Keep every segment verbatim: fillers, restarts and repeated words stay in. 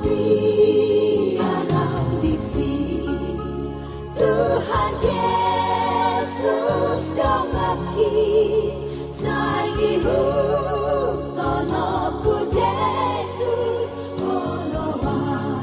Ia naung disi Tuhan Jesus donganki, sai diihuthon ho tu Jesus, oloan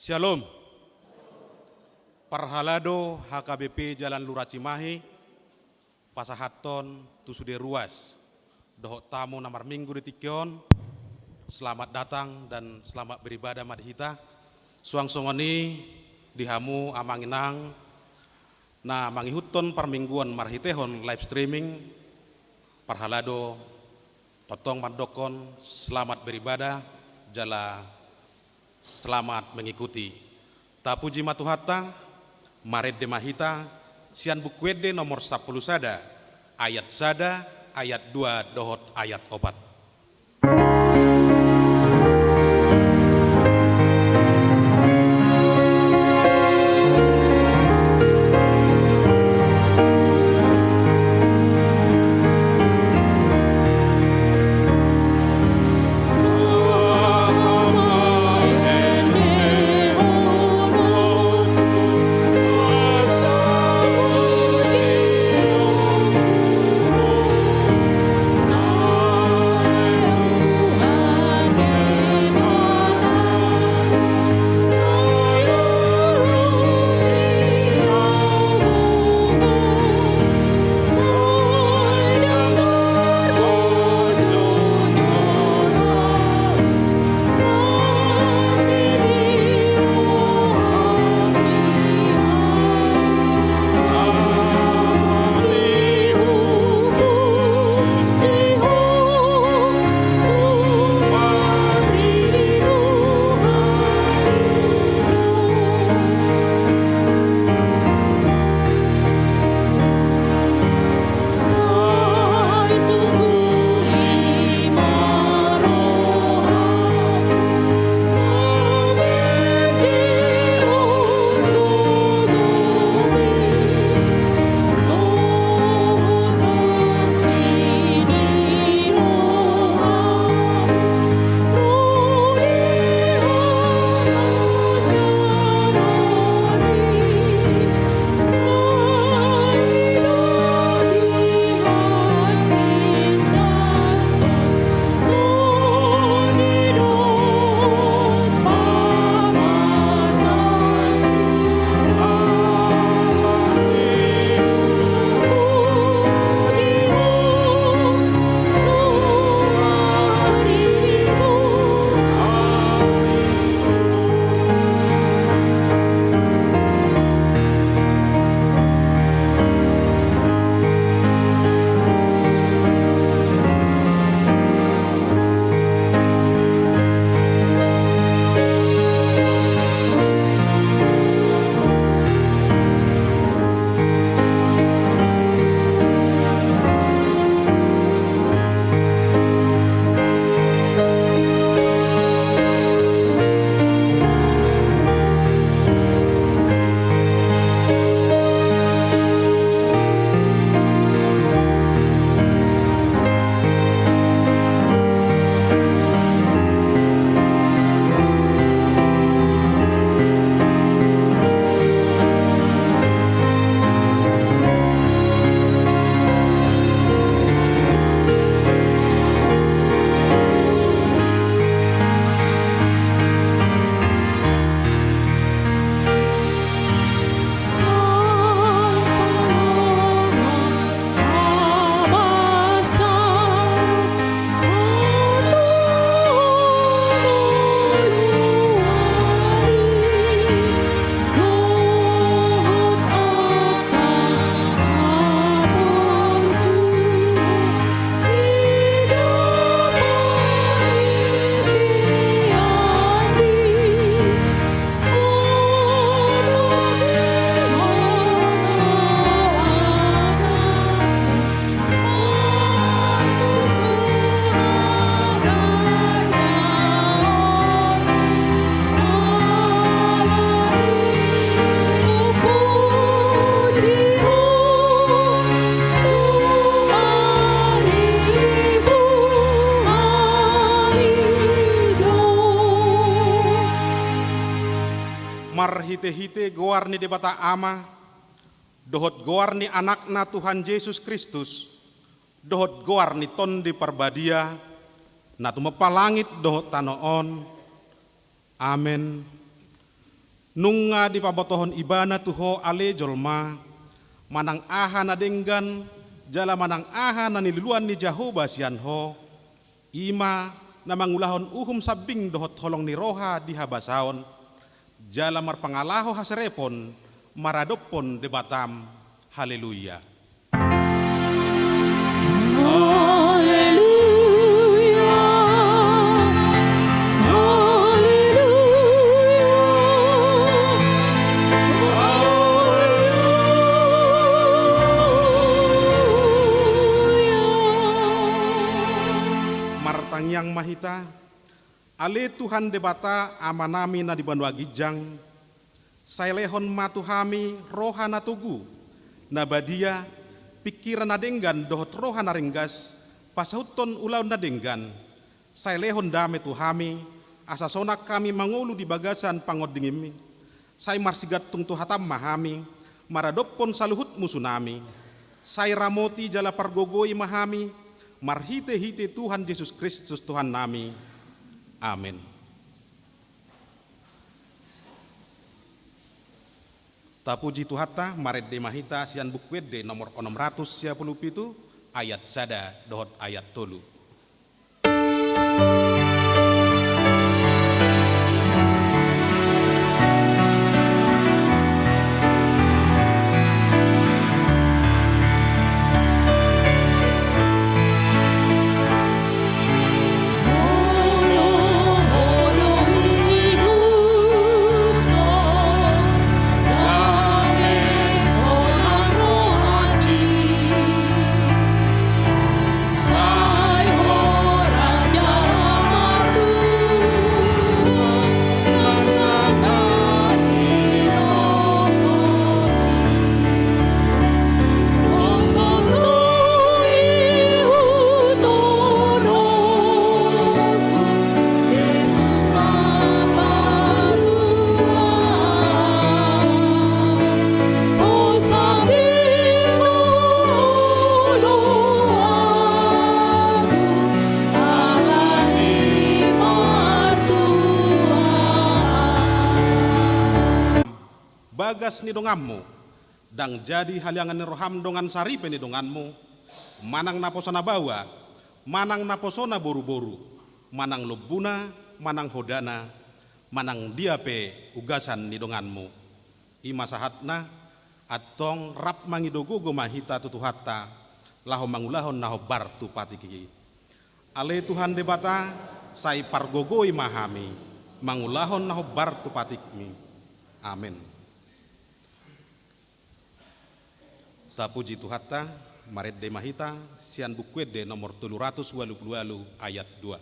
Syalom. Parhalado H K B P Jalan Lura Cimahi, pasahathon tu sude ruas dohot tamu na marminggu di tingki on, selamat datang dan selamat beribadah ma di hita. Suang songon i di hamu amang inang na mangihuthon parmingguon marhitehon live streaming, parhalado tongtong mandokkon selamat beribadah jala selamat mengikuti. Tapuji ma Tuhanta, marende ma hita sian Buku Ende nomor sampulu sada, ayat sada, ayat dua dohot ayat opat. Marhitehite goar ni Debata Ama, dohot goar ni Anakna Tuhan Jesus Kristus, dohot goar ni Tondi Parbadia, na tumompa langit dohot tano on. Amen. Nunga dipabotohon Ibana tu ho ale jolma, manang aha na denggan, jala manang aha na niluluan ni Jahowa sian ho, i ma na mangulahon uhum sambing dohot holong ni roha di habasaon, jala marpangalaho haserepon maradophon Debatam. Haleluya. Haleluya. Haleluya. Haleluya. Martangiang ma hita. Ale Tuhan Debata, Amanami na di banua ginjang, sai lehon ma tu hami roha na togu, na badia, pingkiran na denggan dohot roha na ringgas, pasauthon ulaon na denggan. Sai lehon dame tu hami, asa sonang hami mangolu di bagasan pangondingimi. Sai marsigantung tu hatam ma hami, maradophon saluhut musunami. Sai ramoti jala pargogoi ma hami, marhitehite Tuhan Jesus Kristus Tuhannami. Amen. Tapuji Tuhanta, marende ma hita sian Buku Ende nomor onom ratus sia pulu pitu, ayat sada dohot ayat tolu. Bagas ni donganmu, ndang jadi haliangan ni roham dongan saripe ni donganmu, manang naposona baoa, manang naposona boruboru, manang lombuna, manang hodana, manang dia pe ugasan ni donganmu. I ma sahatna, antong rap mangido gogo ma hita tu Tuhanta, laho mangulahon na hombar tu patik i. Ale Tuhan Debata, sai pargogoi ma hami, mangulahon na hombar tu patikmi. Amen. Tapuji Tuhanta, marende ma hita, sian Buku Ende nomor tolu ratus ualu pulu ualu ayat dua.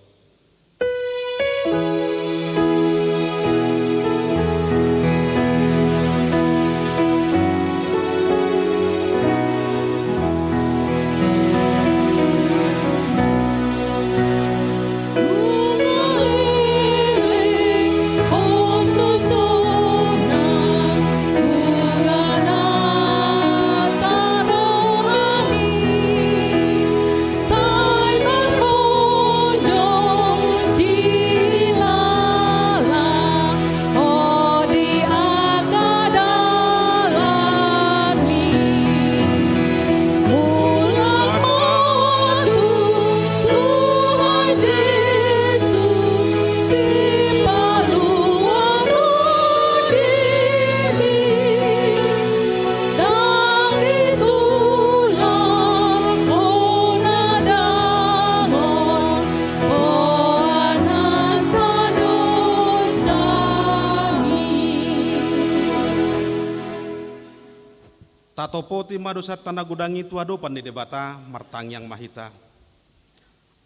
Tatopoti ma dosanta na godang i tu adopan ni Debata, martangiang ma hita.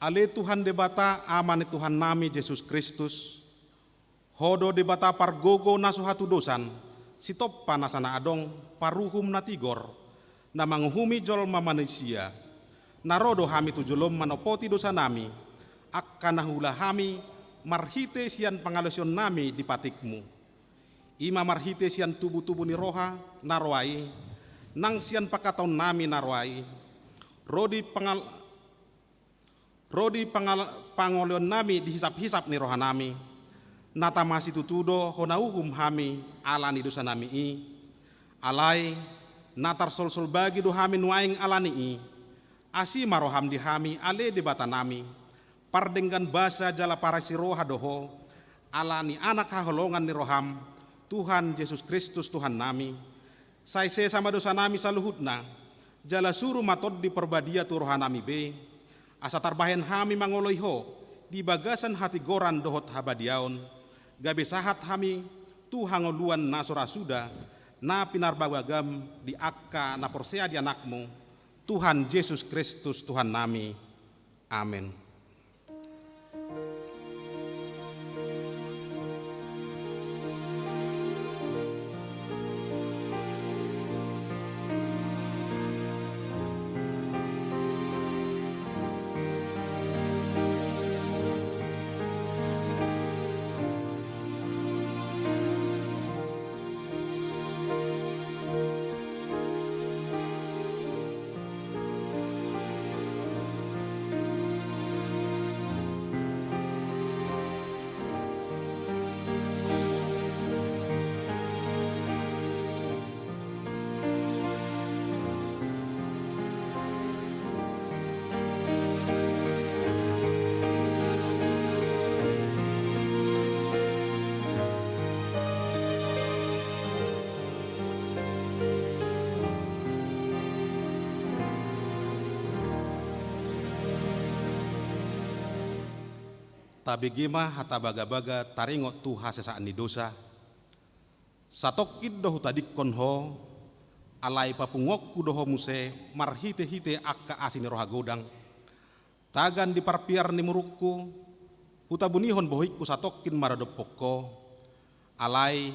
Ale Tuhan Debata, Ama ni Tuhannami Jesus Kristus, Ho do Debata pargogo na so hatudosan, sitompa nasa na adong, paruhum na tigor, na manguhumi jolma manisia. Na ro do hami tu jolom manopoti dosanami, angka na huula hami marhite sian pangalaosionnami di patikmu. I ma marhite sian tubutubu ni roha na roa i, nang sian pangkataonnami na roa i, ro di pangal-, ro di pangal-, pangoloionnami di hisaphisap ni rohanami, Na tama situtu do hona uhum hami ala ni dosanami i, alai na tarsolsol bagi do hami nuaeng ala ni i. Asi ma roham di hami ale Debatanami, pardenggan basa jala parasi roha do ho, ala ni Anak haholongan ni roham, Tuhan Jesus Kristus Tuhannami. Sai sesa ma dosanami saluhutna, jala suru ma Tondi Parbadia tu rohanami be, asa tarbahen hami mangoloi ho di bagasan hatigoran dohot habadiaon, gabe sahat hami tu hangoluan na so ra suda, na pinarbagam di angka na porsea di Anakmu, Tuhan Jesus Kristus Tuhannami. Amen. Tabege ma hata bagabaga taringot tu hasesaan ni dosa. Satongkin do hutadingkon ho, alai papunguonku do ho muse marhitehite angka asi ni roha godang. Tagan di parpiar ni murungku, hutabunihon bohingku satongkin maradophon ho, alai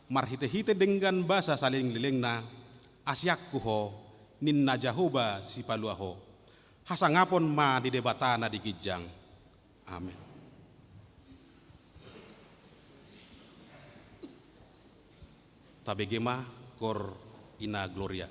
marhitehite denggan basa saleleng-lelengna, asianku ho, ninna Jahowa Sipalua ho. Hasangapon ma di Debata na di ginjang. Amen. Tabege ma, kor Ina Gloria.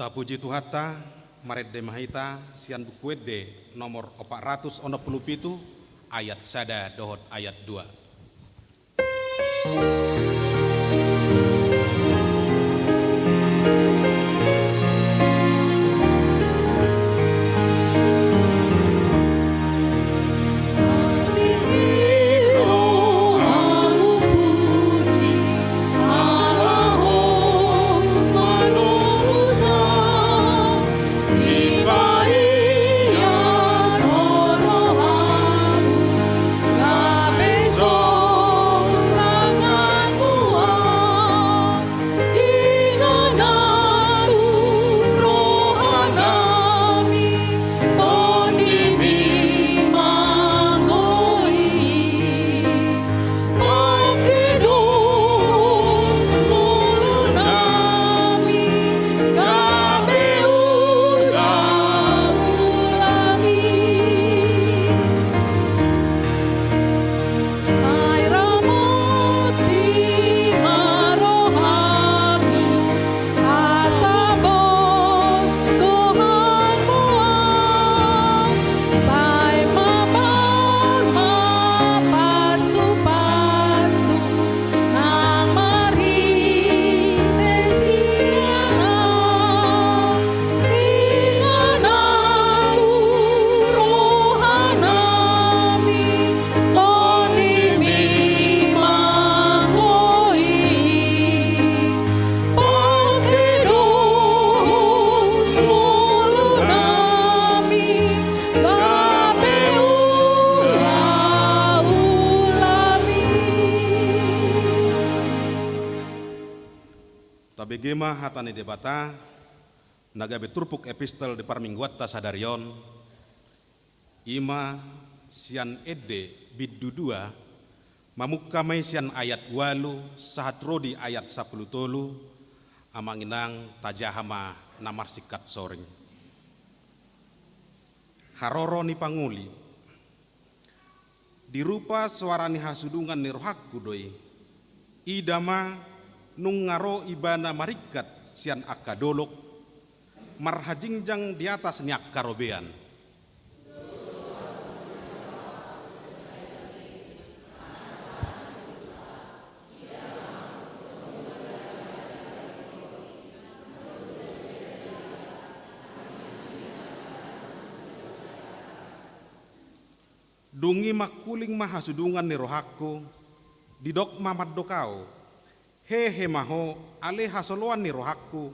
Tapuji Tuhanta, marende ma hita sian Buku Ende nomor opat ratus onom pulu pitu, ayat sada dohot ayat dua. Tabege ma hata ni Debata na gabe turpuk epistel di parmingguanta sadari on, i ma sian Ende bindu dua, mamungka ma i sian ayat ualu sahat ro di ayat sampulu tolu. Amang inang, tajaha ma na marsingkat soring. Haroro ni pangoli. Dirupa soara ni hasudungan ni rohangku do i. Ida ma, nunga ro ibana maringkat sian angka dolok, marhajingjang di atas ni angka robean. Dung i mangkuling ma hasudungan ni rohangku, didok ma mandok ahu: Hehe ma ho, ale hasoloan ni rohangku,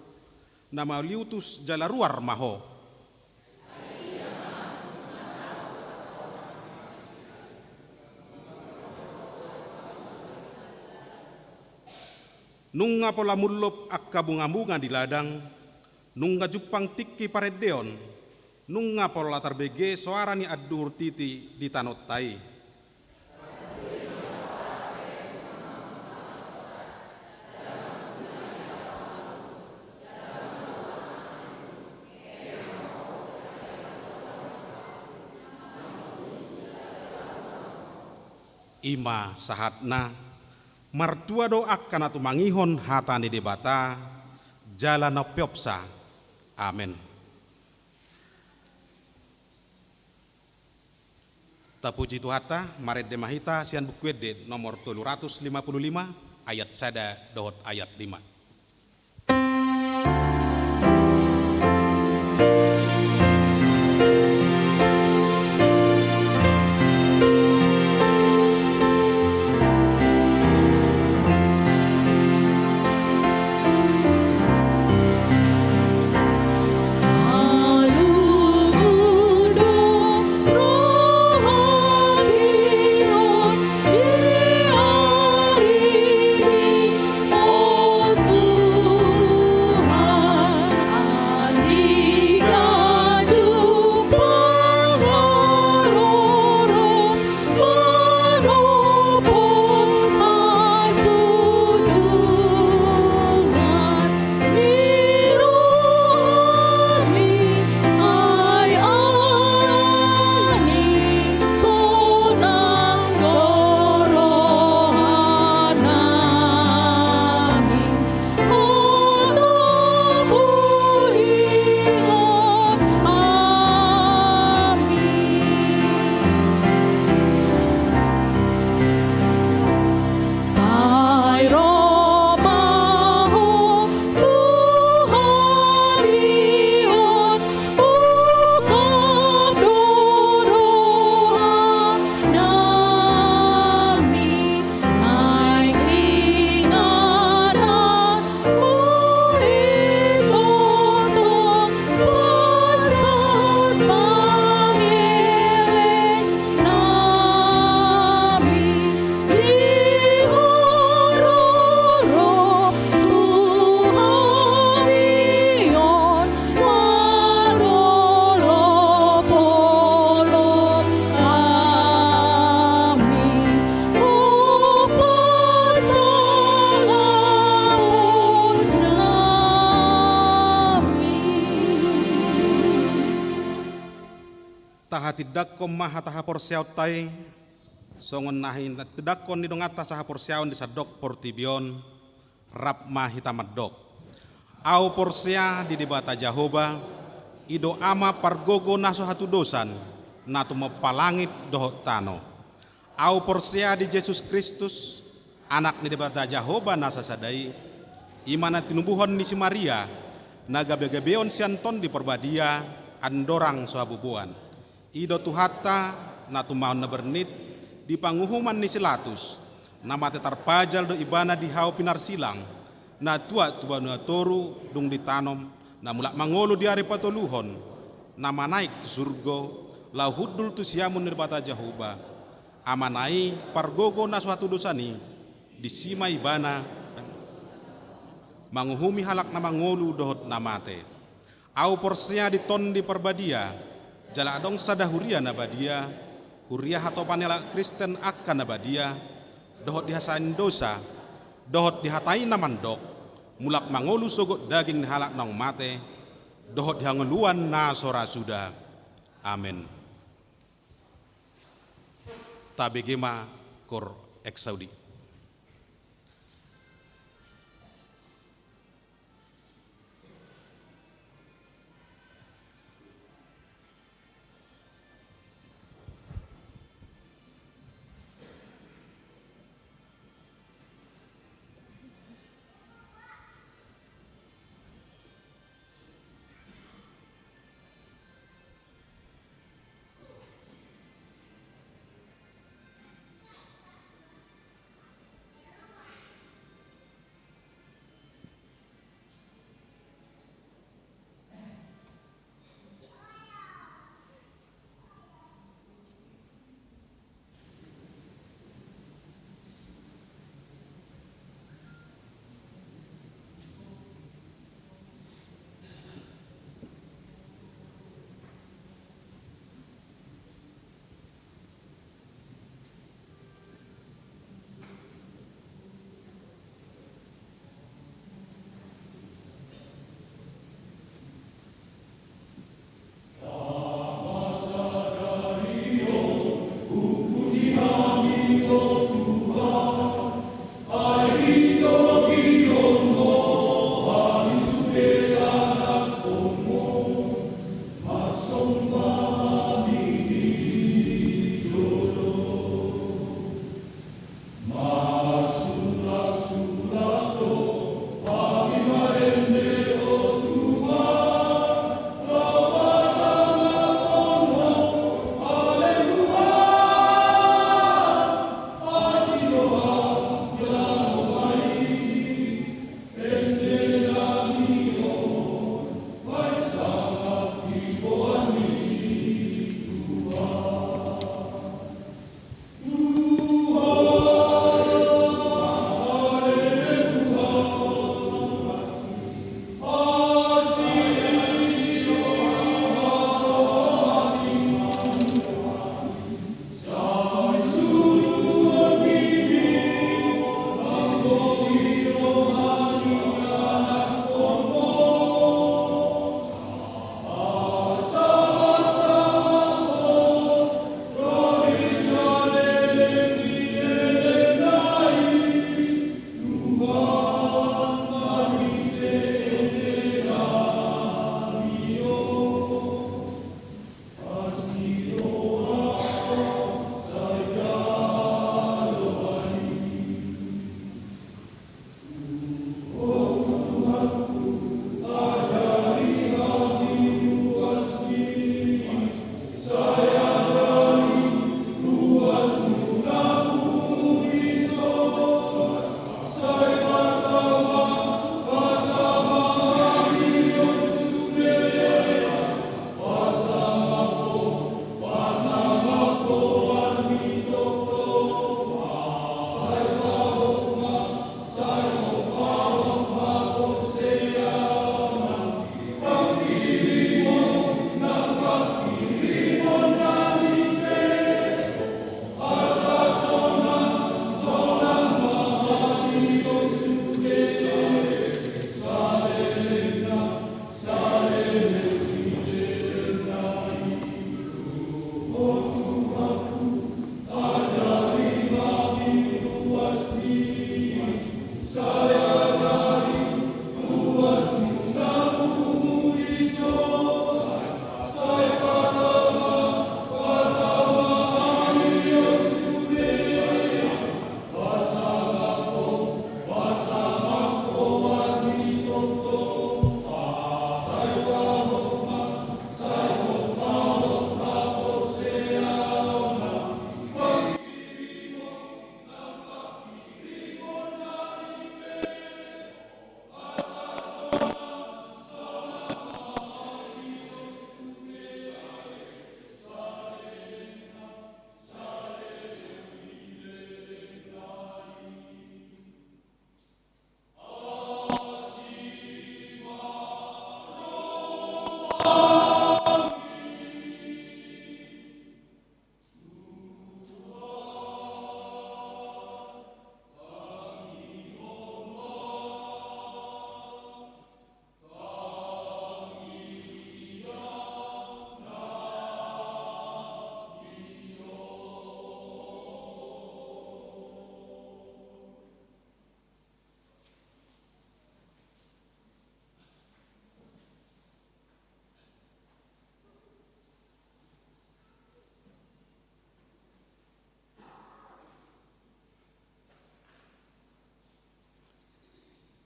na mauliutus jala ruar ma ho. Nunga pola mullop angka bungabunga di ladang, nunga jumpang tingki parendeon, nunga pola tarbege soara ni anduhur titi di tanonta i. I ma sahatna. Martua do angka na tumangihon hata ni Debata jala na umpeopsa. Amen. Tapuji Tuhanta, marende ma hita sian Buku Ende nomor tolu ratus lima pulu lima, ayat sada dohot ayat lima. Tahatindangkon ma hata haporseaonta i, songon na hinatindangkon ni donganta sahaporseaon di sandok portibi on, rap ma hita mandok. Ahu porsea di Debata Jahowa, i do Ama pargogo na so hatudosan, na tumompa langit dohot tano. Ahu porsea di Jesus Kristus, Anak ni Debata Jahowa na sasada i, i ma na tinubuhon ni si Maria, na gabegabeon sian Tondi Parbadia, andorang so habubuan. I do Tuhanta, na tumahon na bernit, di panguhuman ni si Latus, na mate tarpajal do ibana di hau pinarsilang, na tuat tu banua toru, dung ditanom, na mulak mangolu di ari patoluhon, na manaek tu surgo, laho hundul tu siamun ni Debata Jahowa. Amana i pargogo na so hatudosan i, disi ma ibana manguhumi halak na mangolu dohot na mate. Ahu porsea di Tondi Parbadia, jala adong sada huria na badia, huria hatopan ni halak Kristen angka na badia, dohot di hasaindosa, dohot di hata i na mandok, mulak mangolu sogot daging ni halak naung mate, dohot di hangoluan na so ra suda. Amen. Tabege ma Cor Exaudi.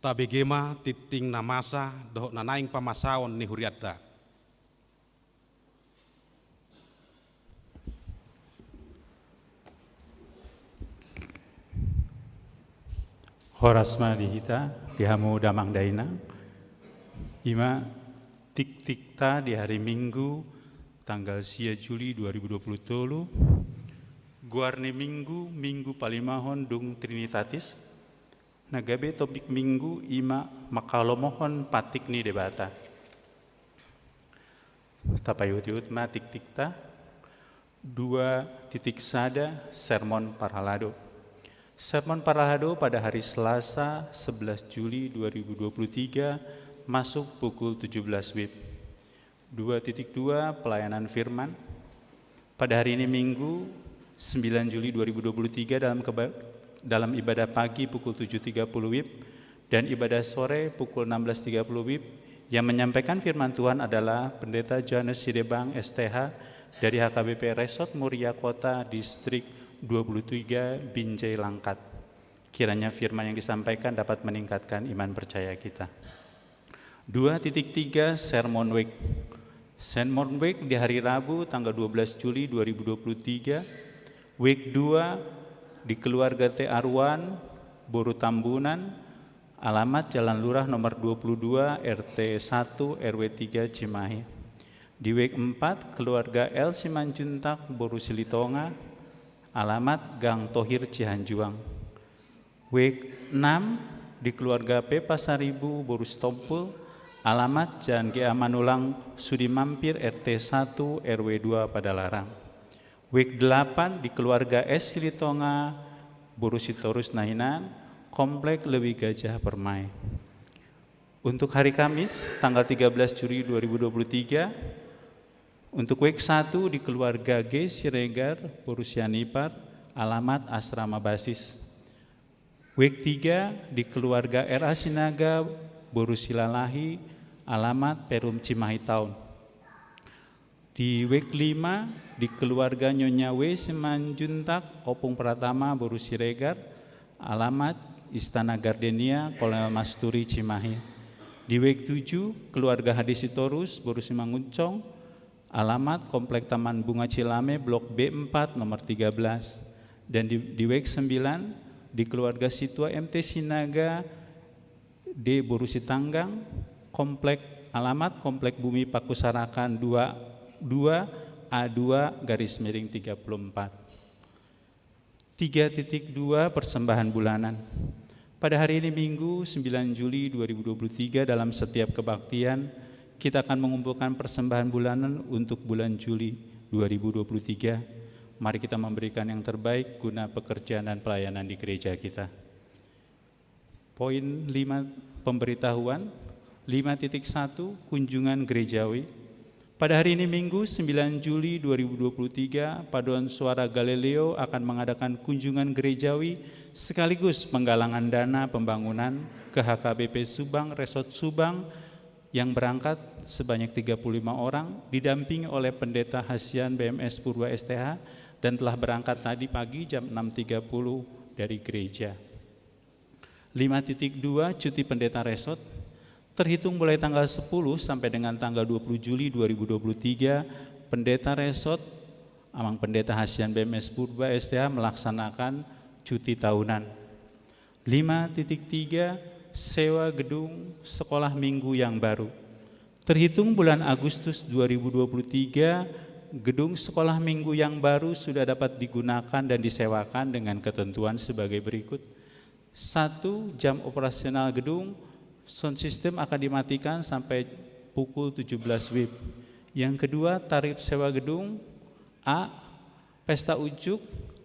Tabege ma tingting na masa dohot na naeng pamasaon ni hurianta. Horas ma di hita, di hamu damang dainang. Ima tingtingta di hari Minggu, tanggal sia Juli dua ribu dua puluh tolu. Goar ni Minggu, Minggu palimahon dung Trinitatis. Na gabe topik Minggu ima mangkalomohon patik ni Debata. Tapaihut-ihut ma tingtingta. Dua titik sada, sermon parhalado. Sermon parhalado pada hari Selasa, sebelas Juli dua ribu dua puluh tiga, masuk pukul tujuh belas wib. Dua titik dua, pelayanan firman. Pada hari ini Minggu, sembilan Juli dua ribu dua puluh tiga, dalam keba-, dalam ibadah pagi pukul tujuh tiga puluh wib dan ibadah sore pukul enam belas tiga puluh wib, yang menyampaikan firman Tuhan adalah Pendeta Johannes Sidebang, S T H, dari H K B P Resort Muria Kota, Distrik dua puluh tiga, Binjai Langkat. Kiranya firman yang disampaikan dapat meningkatkan iman percaya kita. Dua titik tiga, Sermon Week. Sermon Week di hari Rabu, tanggal dua belas Juli dua ribu dua puluh tiga. Week dua di keluarga T Aruan, Boru Tambunan, alamat Jalan Lurah nomor dua puluh dua, R T satu, R W tiga, Cimahi. Di week empat, keluarga L Simanjuntak, Boru Silitonga, alamat Gang Tohir, Cihanjuang. Week enam di keluarga P Pasaribu, Boru Sitompul, alamat Jalan G A Manulang, Sudimampir, R T satu, R W dua, Padalarang. Week delapan di keluarga S Silitonga, Boru Sitorus Nahinan, Komplek Lewi Gajah Permai. Untuk hari Kamis, tanggal tiga belas Juli dua ribu dua puluh tiga, untuk week satu di keluarga G Siregar, Boru Sianipar, alamat Asrama Basis. Week tiga di keluarga R A Sinaga, Boru Silalahi, alamat Perum, Cimahi Town. Di week lima di keluarga Nyonya W Simanjuntak, Opung Pratama, Boru Siregar, alamat Istana Gardenia, Kolonel Masturi, Cimahi. Di week tujuh, keluarga H D Sitorus, Boru Simangunsong, alamat Komplek Taman Bunga Cilame, Blok B empat, nomor tiga belas. Dan di, di week sembilan, di keluarga Situa M T Sinaga, D Boru Sitanggang, komplek, alamat Komplek Bumi Pakusarakan dua, dua A dua garis miring tiga puluh empat. Tiga titik dua, persembahan bulanan. Pada hari ini Minggu, sembilan Juli dua ribu dua puluh tiga, dalam setiap kebaktian, kita akan mengumpulkan persembahan bulanan untuk bulan Juli dua ribu dua puluh tiga. Mari kita memberikan yang terbaik guna pekerjaan dan pelayanan di gereja kita. Poin lima, pemberitahuan. Lima titik satu, kunjungan gerejawi. Pada hari ini Minggu, sembilan Juli dua ribu dua puluh tiga, Paduan Suara Galileo akan mengadakan kunjungan gerejawi sekaligus penggalangan dana pembangunan ke H K B P Subang, Resort Subang, yang berangkat sebanyak tiga puluh lima orang, didampingi oleh Pendeta Hasian B M S Purba S T H, dan telah berangkat tadi pagi jam enam tiga puluh dari gereja. Lima titik dua, cuti pendeta resort. Terhitung mulai tanggal sepuluh sampai dengan tanggal dua puluh Juli dua ribu dua puluh tiga, pendeta resort, Amang Pendeta Hasian B M S Purba S T H, melaksanakan cuti tahunan. Lima titik tiga, sewa gedung sekolah minggu yang baru. Terhitung bulan Agustus dua ribu dua puluh tiga, gedung sekolah minggu yang baru sudah dapat digunakan dan disewakan dengan ketentuan sebagai berikut. Satu, jam operasional gedung, sound system akan dimatikan sampai pukul tujuh belas wib. Yang kedua, tarif sewa gedung, A, pesta unjuk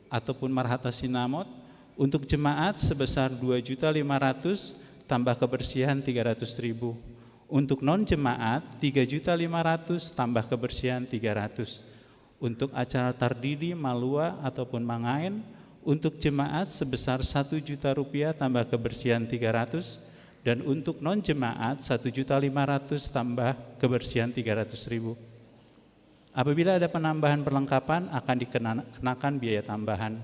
ataupun marhata sinamot, untuk jemaat sebesar dua juta lima ratus tambah kebersihan tiga ratus ribu. Untuk non jemaat, tiga juta lima ratus tambah kebersihan tiga ratus. Untuk acara tardidi, malua ataupun mangaen, untuk jemaat sebesar satu juta rupiah tambah kebersihan tiga ratus, dan untuk non jemaat satu juta lima ratus tambah kebersihan tiga ratus ribu. Apabila ada penambahan perlengkapan, akan dikenakan biaya tambahan.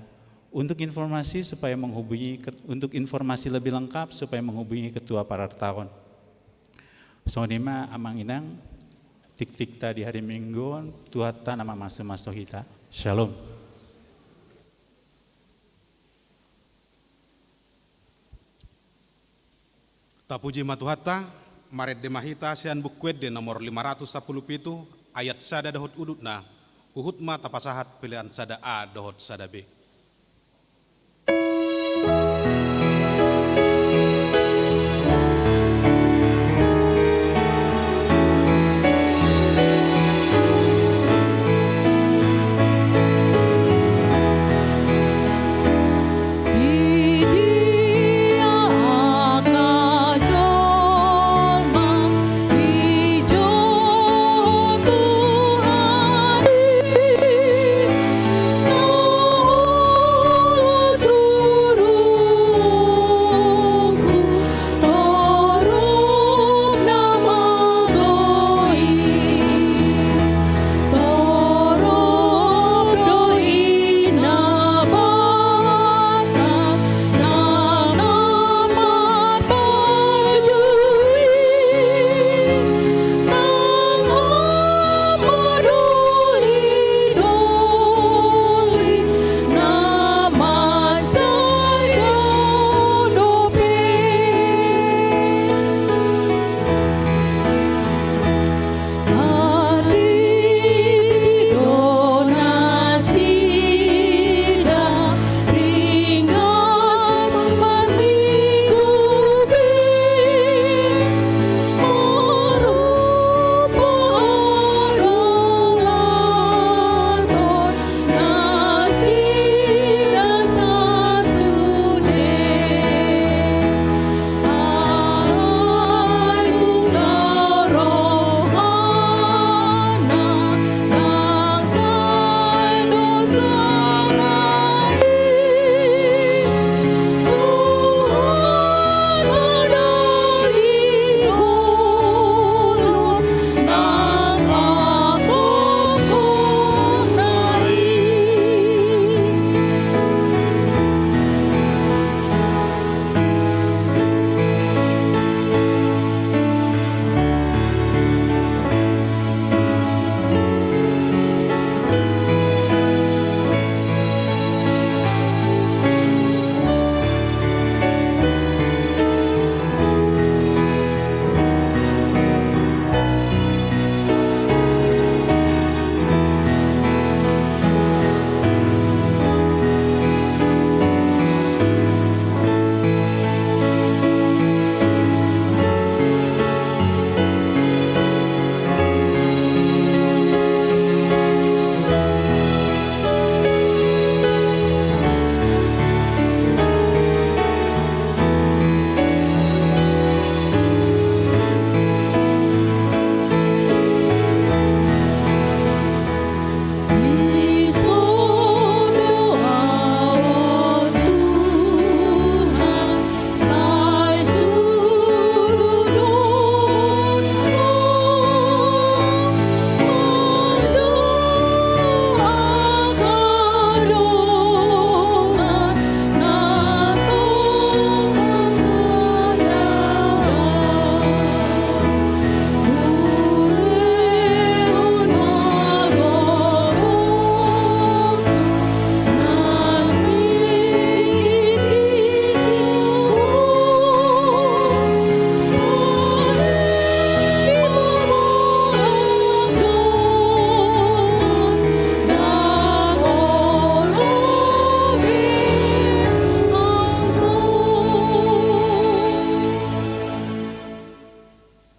Untuk informasi supaya menghubungi ket-, untuk informasi lebih lengkap supaya menghubungi ketua parartaon. Songon i ma amang inang, tiktikta di hari Minggu on, Tuhanta na mamasumasu hita. Shalom. Tapuji ma Tuhanta, marende ma hita sian Buku Ende nomor lima ratus sampulu pitu, ayat sada dohot udutna, huhut ma tapasahat pelean sada A dohot sada B.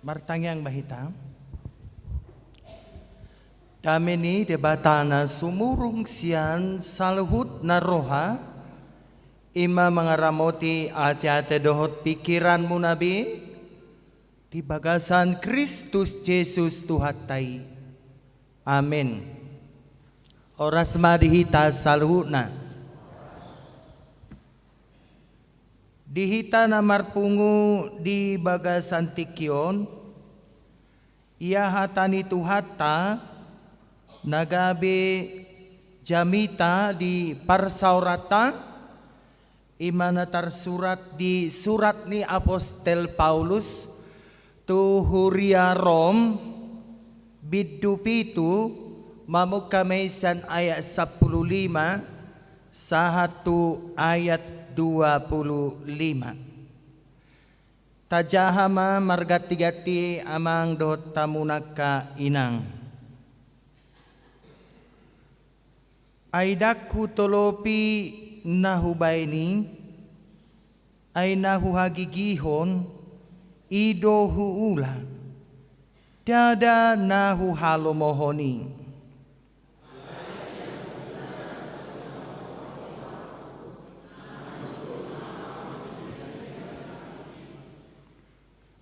Martangiang ma hita. Dame ni Debata na sumurung sian saluhut na roha, i ma mangaramoti ateate dohot pingkiranmuna be di bagasan Kristus Jesus Tuhanta i. Amen. Horas ma di hita saluhutna. Di hita na marpungu di bagasan tingki on, ia hata ni Tuhanta na gabe Jamita di parsaoranta, i ma na tarsurat di surat ni apostel Paulus tu huria Rom, bindu pitu, mamungka ma i sian ayat sampulu lima sahat tu ayat dua pulu lima. Tajaha ma marganti-ganti amang dohot hamu angka inang. Ai ndang hutolopi na hubaen i, ai na huhagigihon i do huula, ndada na huhalomohon i.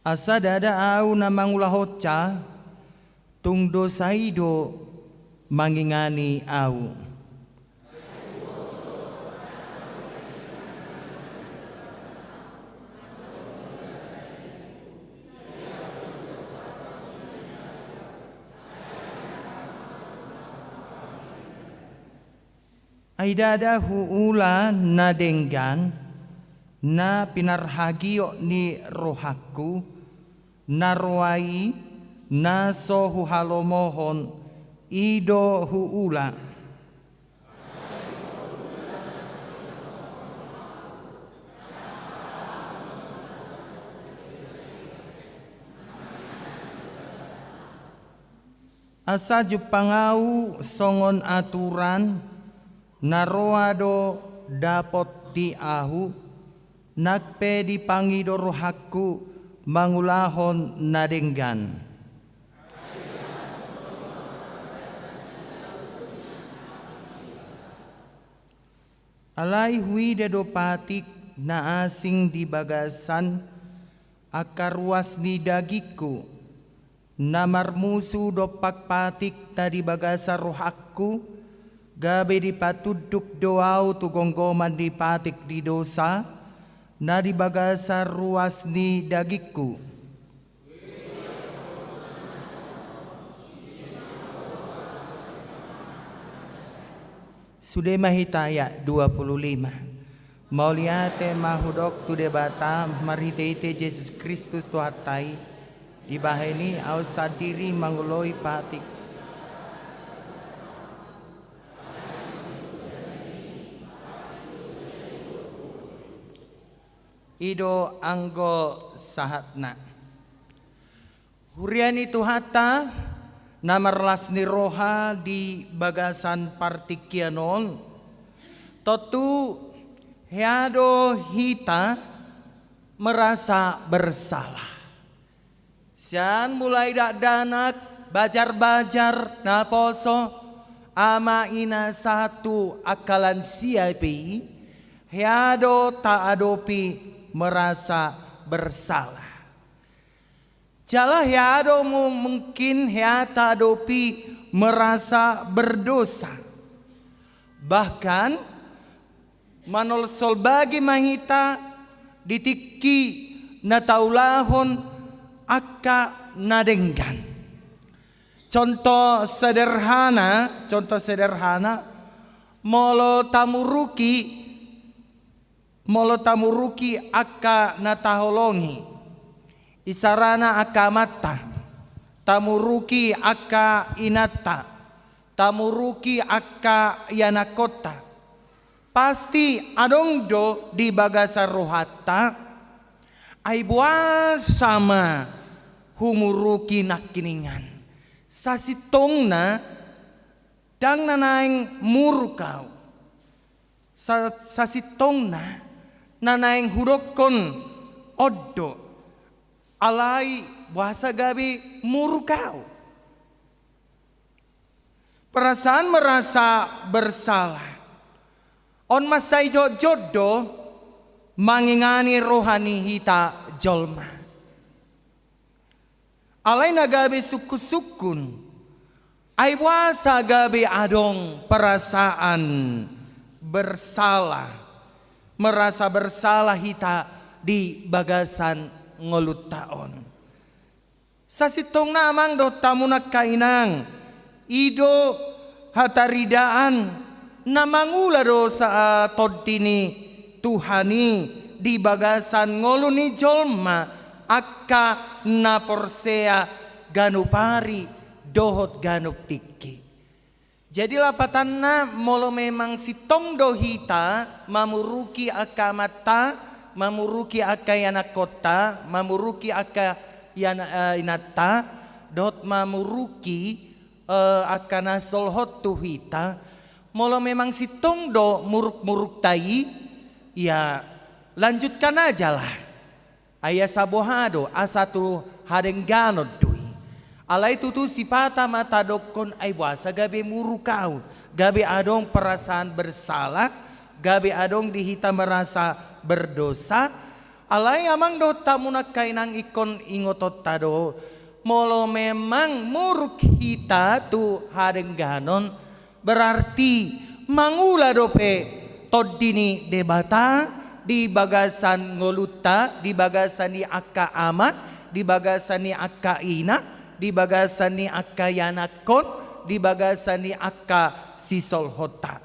Asa ndada ahu na mangulahonsa, tung dosa i do mangingani ahu. Ai ndada huula na denggan, na pinarhagiot ni rohangku, na roa i na so huhalomohon i do huula. Asa jumpang ahu songon aturan, na roa do dapot di ahu, nang pe dipangido rohangku mangulahon na denggan. Alai huida do patik na asing di bagasan angka ruas ni dagingku, na marmusu dompak patik na di bagasan rohangku, gabe dipatunduk do ahu tu gomgoman ni patik ni dosa, na di bagasan ruas ni dagingku. Sude ma hita ayat dua pulu lima. Mauliate ma hudok tu Debata marhite-hite Jesus Kristus Tuhanta i, dibahen i ahu sandiri mangoloi patik. I do anggo sahatna. Huria ni Tuhanta, na marlas ni roha di bagasan partingkian on, tontu hea do hita merasa bersalah. Sian mulai dakdanak, bajar-bajar, naposo, ama ina sahat tu angka lansia pe i, hea do taadopi merasa bersalah. Jala hea do mu-, mungkin hea taadopi merasa berdosa. Bahkan, manolsolbagi ma hita di tingki na taulahon angka na denggan. Contoh sederhana, contoh sederhana, molo tamuruki, molo tamuruki angka na taholongi, isarana angka amanta, tamuruki angka inanta, tamuruki angka ianakkonta, pasti adong do di bagasan rohanta, ai boasa ma humuruki nangkiningan. Sasintongna ndang na naeng muruk ahu. Sa-, sasintongna na naeng hudokkon on do. Alai boasa gabe muruk ahu. Perasaan merasa bersalah on mansai jotjot do mangingani roha ni hita jolma. Alai na gabe sungkun-sungkun, ai boasa gabe adong perasaan bersalah, merasa bersalah hita di bagasan ngolunta on. Sasintongna amang dohot hamu angka inang, i do hataridaan Na mangula do sa, ah, tondi ni Tuhan i di bagasan ngolu ni jolma angka na porsea ganup ari dohot ganup tingki. Jadi lapatanna, molo memang sintong do hita mamuruki angka amanta, mamuruki angka ianakkonta, mamuruki angka iana-, eh, inanta, dohot mamuruki, eh, angka na solhot tu hita, molo memang sintong do muruk-murukta i, ya, lanjutkan aja lah. Ai asa boha do, asa tu hadengganon do i. Alai tutu sipata ma tadokkon, ai boasa gabe muruk ahu, gabe adong perasaan bersalah, gabe adong di hita merasa berdosa. Alai amang dohot hamu angka inang, ingkon ingotonta do, molo memang muruk hita tu hadengganon, berarti mangula dope tondi ni Debata di bagasan ngolunta, di bagasan ni angka ama, di bagasan ni angka ina, di bagasan ni angka ianakkon, di bagasan ni angka sisolhonta.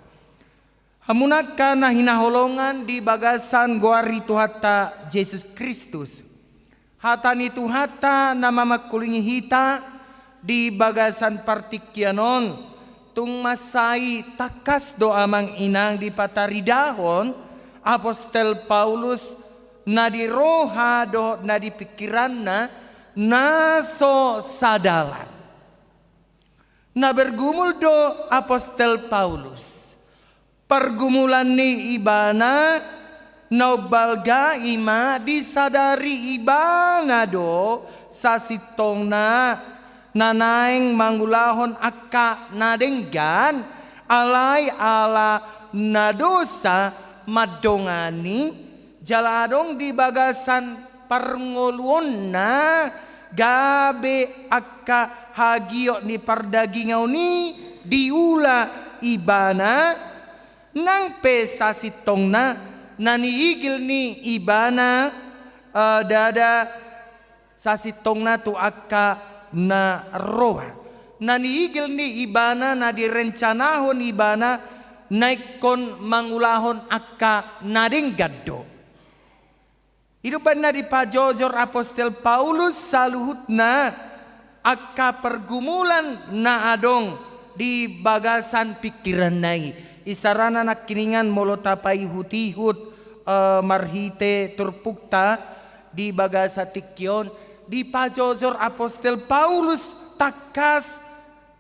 Hamu angka na hinaholongan di bagasan goar ni Tuhanta Jesus Kristus. Hata ni Tuhanta na mamangkulingi hita di bagasan partingkian on, tung mansai tangkas do amang inang dipataridahon apostel Paulus na di roha dohot na di pingkiranna na so sadalan. Na bergumul do apostel Paulus. Pergumulan ni ibana na umbalga i ma disadari ibana do sasintongna na naeng mangulahon angka na denggan, alai ala na dosa mandongani, jala adong di bagasan parngoluonna gabe angka hagiot ni pardagingon i diula ibana, nang pe sasintongna na niigil ni ibana, eh, ndada sasintongna tu angka na roa. Na niigil ni ibana, na direncanahon ibana, na ingkon mangulahon angka na denggan do. I do umbahen na dipajojor apostel Paulus saluhutna angka pergumulan na adong di bagasan pingkiranna i. Isarana nangkiningan molo tapaihut-ihut, eh, marhite turpukta di bagasan tingki on, dipajojor apostel Paulus tangkas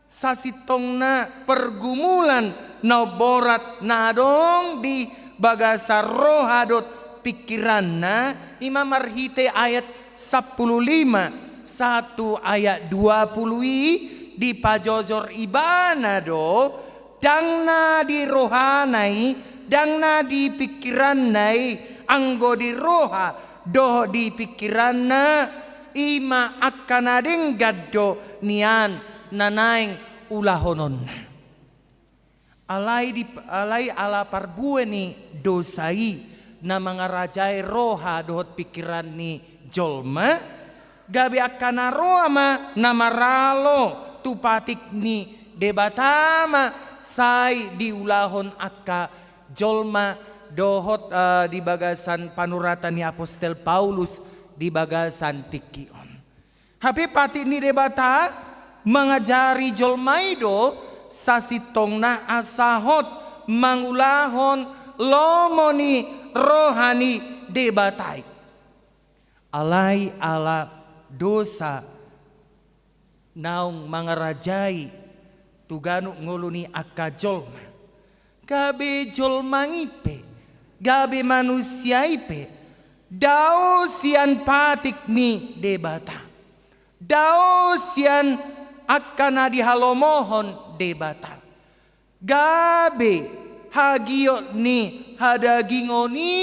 sasintongna pergumulan na borat na adong di bagasan roha dohot pingkiranna, i ma marhite ayat sampulu lima sahat tu ayat dua pulu i, dipajojor ibana do, ndang na di rohana i, ndang na di pingkiranna i, anggo di roha dohot di pingkiranna, i ma angka na denggan do nian na naeng ulahononna. Alai di, alai ala parbue ni dosa i na mangarajai roha dohot pingkiran ni jolma, gabe angka na roa ma na maralo tu patik ni Debata ma sai diulahon angka jolma dohot, eh, di bagasan panuratan ni apostel Paulus di bagasan tingki on. Hape patik ni Debata mangajari jolma i do sasintongna asa hot mangulahon lomo ni roha ni Debata i. Alai ala dosa naung mangarajai tu ganup ngolu ni angka jolma. Gabe jolma i pe, gabe manusia i pe, dao sian patik ni Debata. Dao sian angka na dihalomohon Debata. Gabe hagiot ni hadagingon i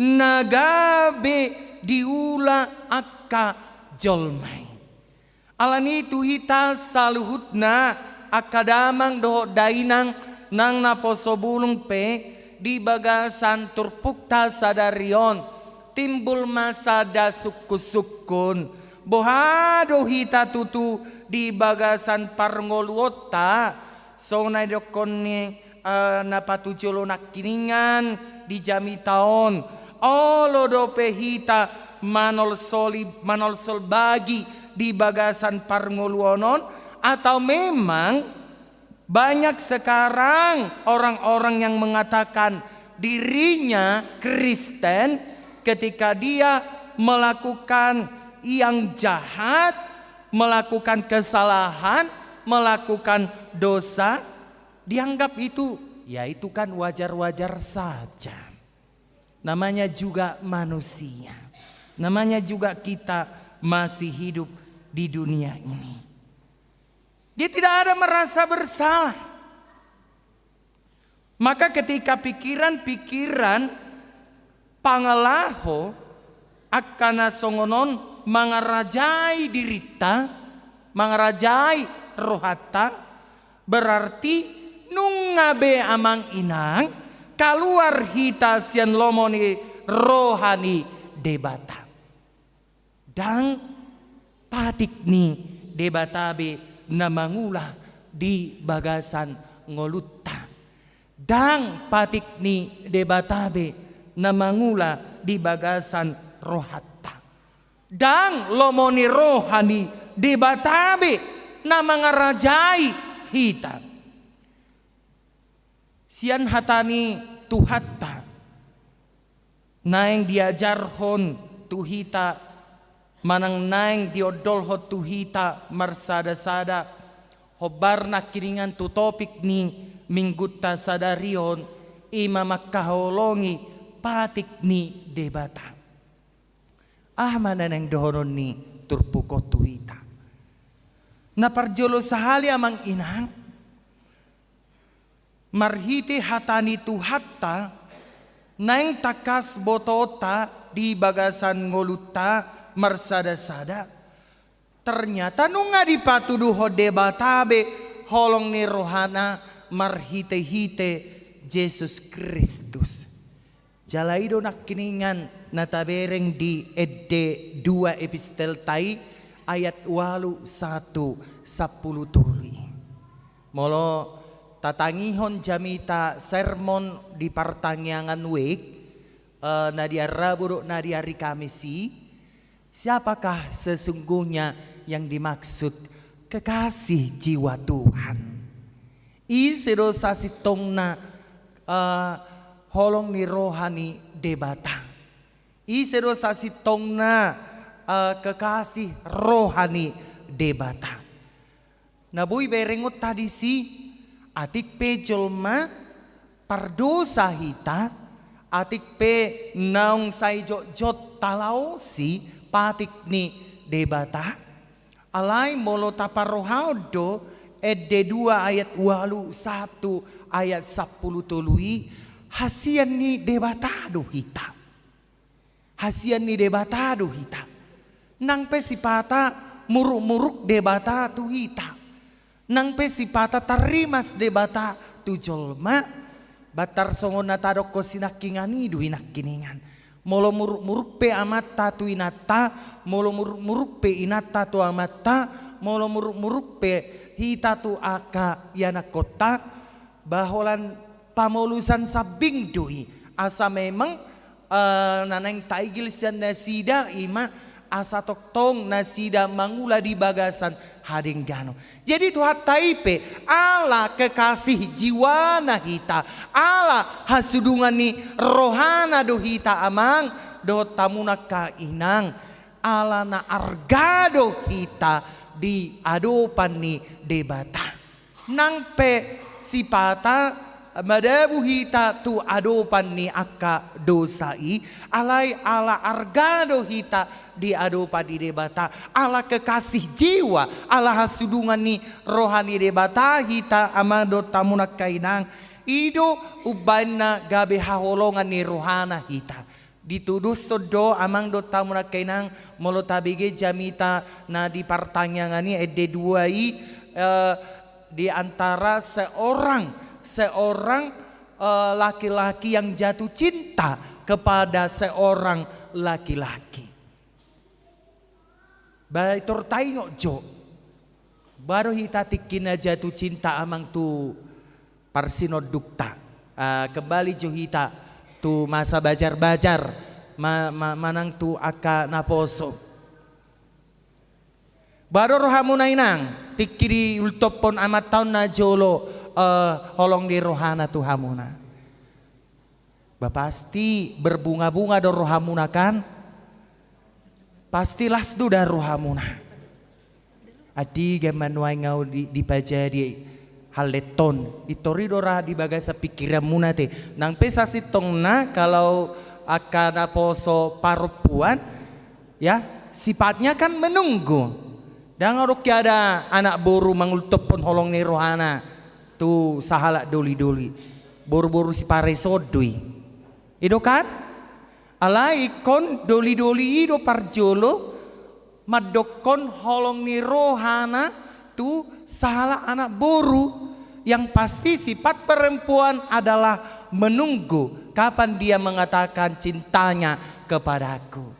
na gabe diula angka jolma i. Alani i tu hita saluhutna angka damang dohot dainang nang naposo bulung pe di bagasan turpukta sadari on, timbul ma sada sungkun-sungkun. Boha do hita tutu di bagasan parngoluonta, songon na didokkon ni eh, na patujolo nangkiningan di jamita on, olo dope hita manolsoli, manolsol bagi di bagasan parngoluon on, atau memang banyak sekarang orang-orang yang mengatakan dirinya Kristen, ketika dia melakukan yang jahat, melakukan kesalahan, melakukan dosa, dianggap itu, ya, itu kan wajar-wajar saja. Namanya juga manusia. Namanya juga kita masih hidup di dunia ini. Dia tidak ada merasa bersalah. Maka ketika pikiran-pikiran pangalaho angka na songon on mangarajai dirinta, mangarajai rohanta, berarti nunga be amang inang kaluar hita sian lomo ni roha ni Debata. Ndang patik ni Debata be na mangula di bagasan ngolunta. Ndang patik ni Debata be na mangula di bagasan rohanta. Ndang lomo ni roha ni Debata be na mangarajai hita. Sian hata ni Tuhanta naeng diajarhon tu hita, manang naeng diondolhon tu hita marsada-sada, hombar nangkiningan tu topik ni minggunta sadari on, i ma mangkaholongi patik ni Debata. Aha ma na naeng dohonon ni turpuk on tu hita? Na parjolo sahali amang inang, marhite hata ni Tuhanta, naeng tangkas botoonta di bagasan ngolunta marsada-sada. Ternyata nunga dipatuduhon Debata be holong ni rohana marhite-hite Jesus Kristus. Jala i do nangkiningan na tabereng di Ende dua epistelta i ayat ualu sahat tu sampulu tolu i. Molo tatangihon jamita sermon di partangiangan wijk, eh, na di ari Rabu dohot na di ari Kamis i, siapakah sesungguhnya yang dimaksud kekasih jiwa Tuhan? Ise do sasintongna, eh, holong ni roha ni Debata? Ise do sasintongna, eh, kekasih roha ni Debata? Na boi berengonta disi, atik pe jolma pardosa hita, atik pe naung sai jotjot talaosi patik ni Debata. Alai molo taparrohahon do Ende dua ayat ualu sahat tu ayat sampulu tolu i, hasian ni Debata do hita. Hasian ni Debata do hita. Nang pe sipata muruk-muruk Debata tu hita. Nang pe sipata tarrimas Debata tu jolma, batar songon na tadokkon sinangkingan i do i nangkiningan. Molo muruk-muruk pe amanta tu inanta, molo muruk-muruk pe inanta tu amanta, molo muruk-muruk pe hita tu angka ianakkonta, ba holan pamolusan sambing do i. Asa memang, eh, na naeng taigil sian nasida i ma asa tongtong nasida mangula di bagasan hadengganon. Jadi Tuhanta i pe ala kekasih jiwana hita, ala hasudungan ni rohana do hita amang dohot hamu angka inang, ala na arga do hita di adopan ni Debata. Nang pe sipata madabu hita tu adopan ni angka dosa i, alai ala arga do hita di adopan ni Debata, ala kekasih jiwa, ala hasudungan ni roha ni Debata hita amang dohot hamu angka inang, i do umbahen na gabe haholongan ni rohana hita. Dituduhon do amang dohot hamu angka inang, molo tabege jamita na di partangiangan i, Ende dua i, eh, di antara seorang, seorang, eh, laki-laki yang jatuh cinta kepada seorang laki-laki. Ba tor taingot jo, ba do hita tingki na jatuh cinta amang tu parsinondukta. Ah, kembali jo hita tu masa bajar-bajar, ma-, ma-, manang tu angka naposo. Ba do rohamuna inang, tingki diultophon Amanta on na jolo, eh, holong ni rohana tu hamuna. Ba pasti berbunga-bunga do rohamuna kan? Pasti las do da rohamuna. Andigan ma nuaeng ahu di, dipajadi halleton. Pintor i do ra di bagasan pingkiranmuna te. Nang pe sasintongna kalau angka naposo parompuan, ya, sifatnya kan menunggu. Ndang adong pe ada anak boru mangultophon holong ni rohana tu sahalak doli-doli. Boru-boru sipareso do i. I do kan? Alai ingkon doli-doli i do parjolo mandokkon holong ni rohana tu sahalak anak boru. Yang pasti sifat perempuan adalah menunggu kapan dia mengatakan cintanya kepadaku.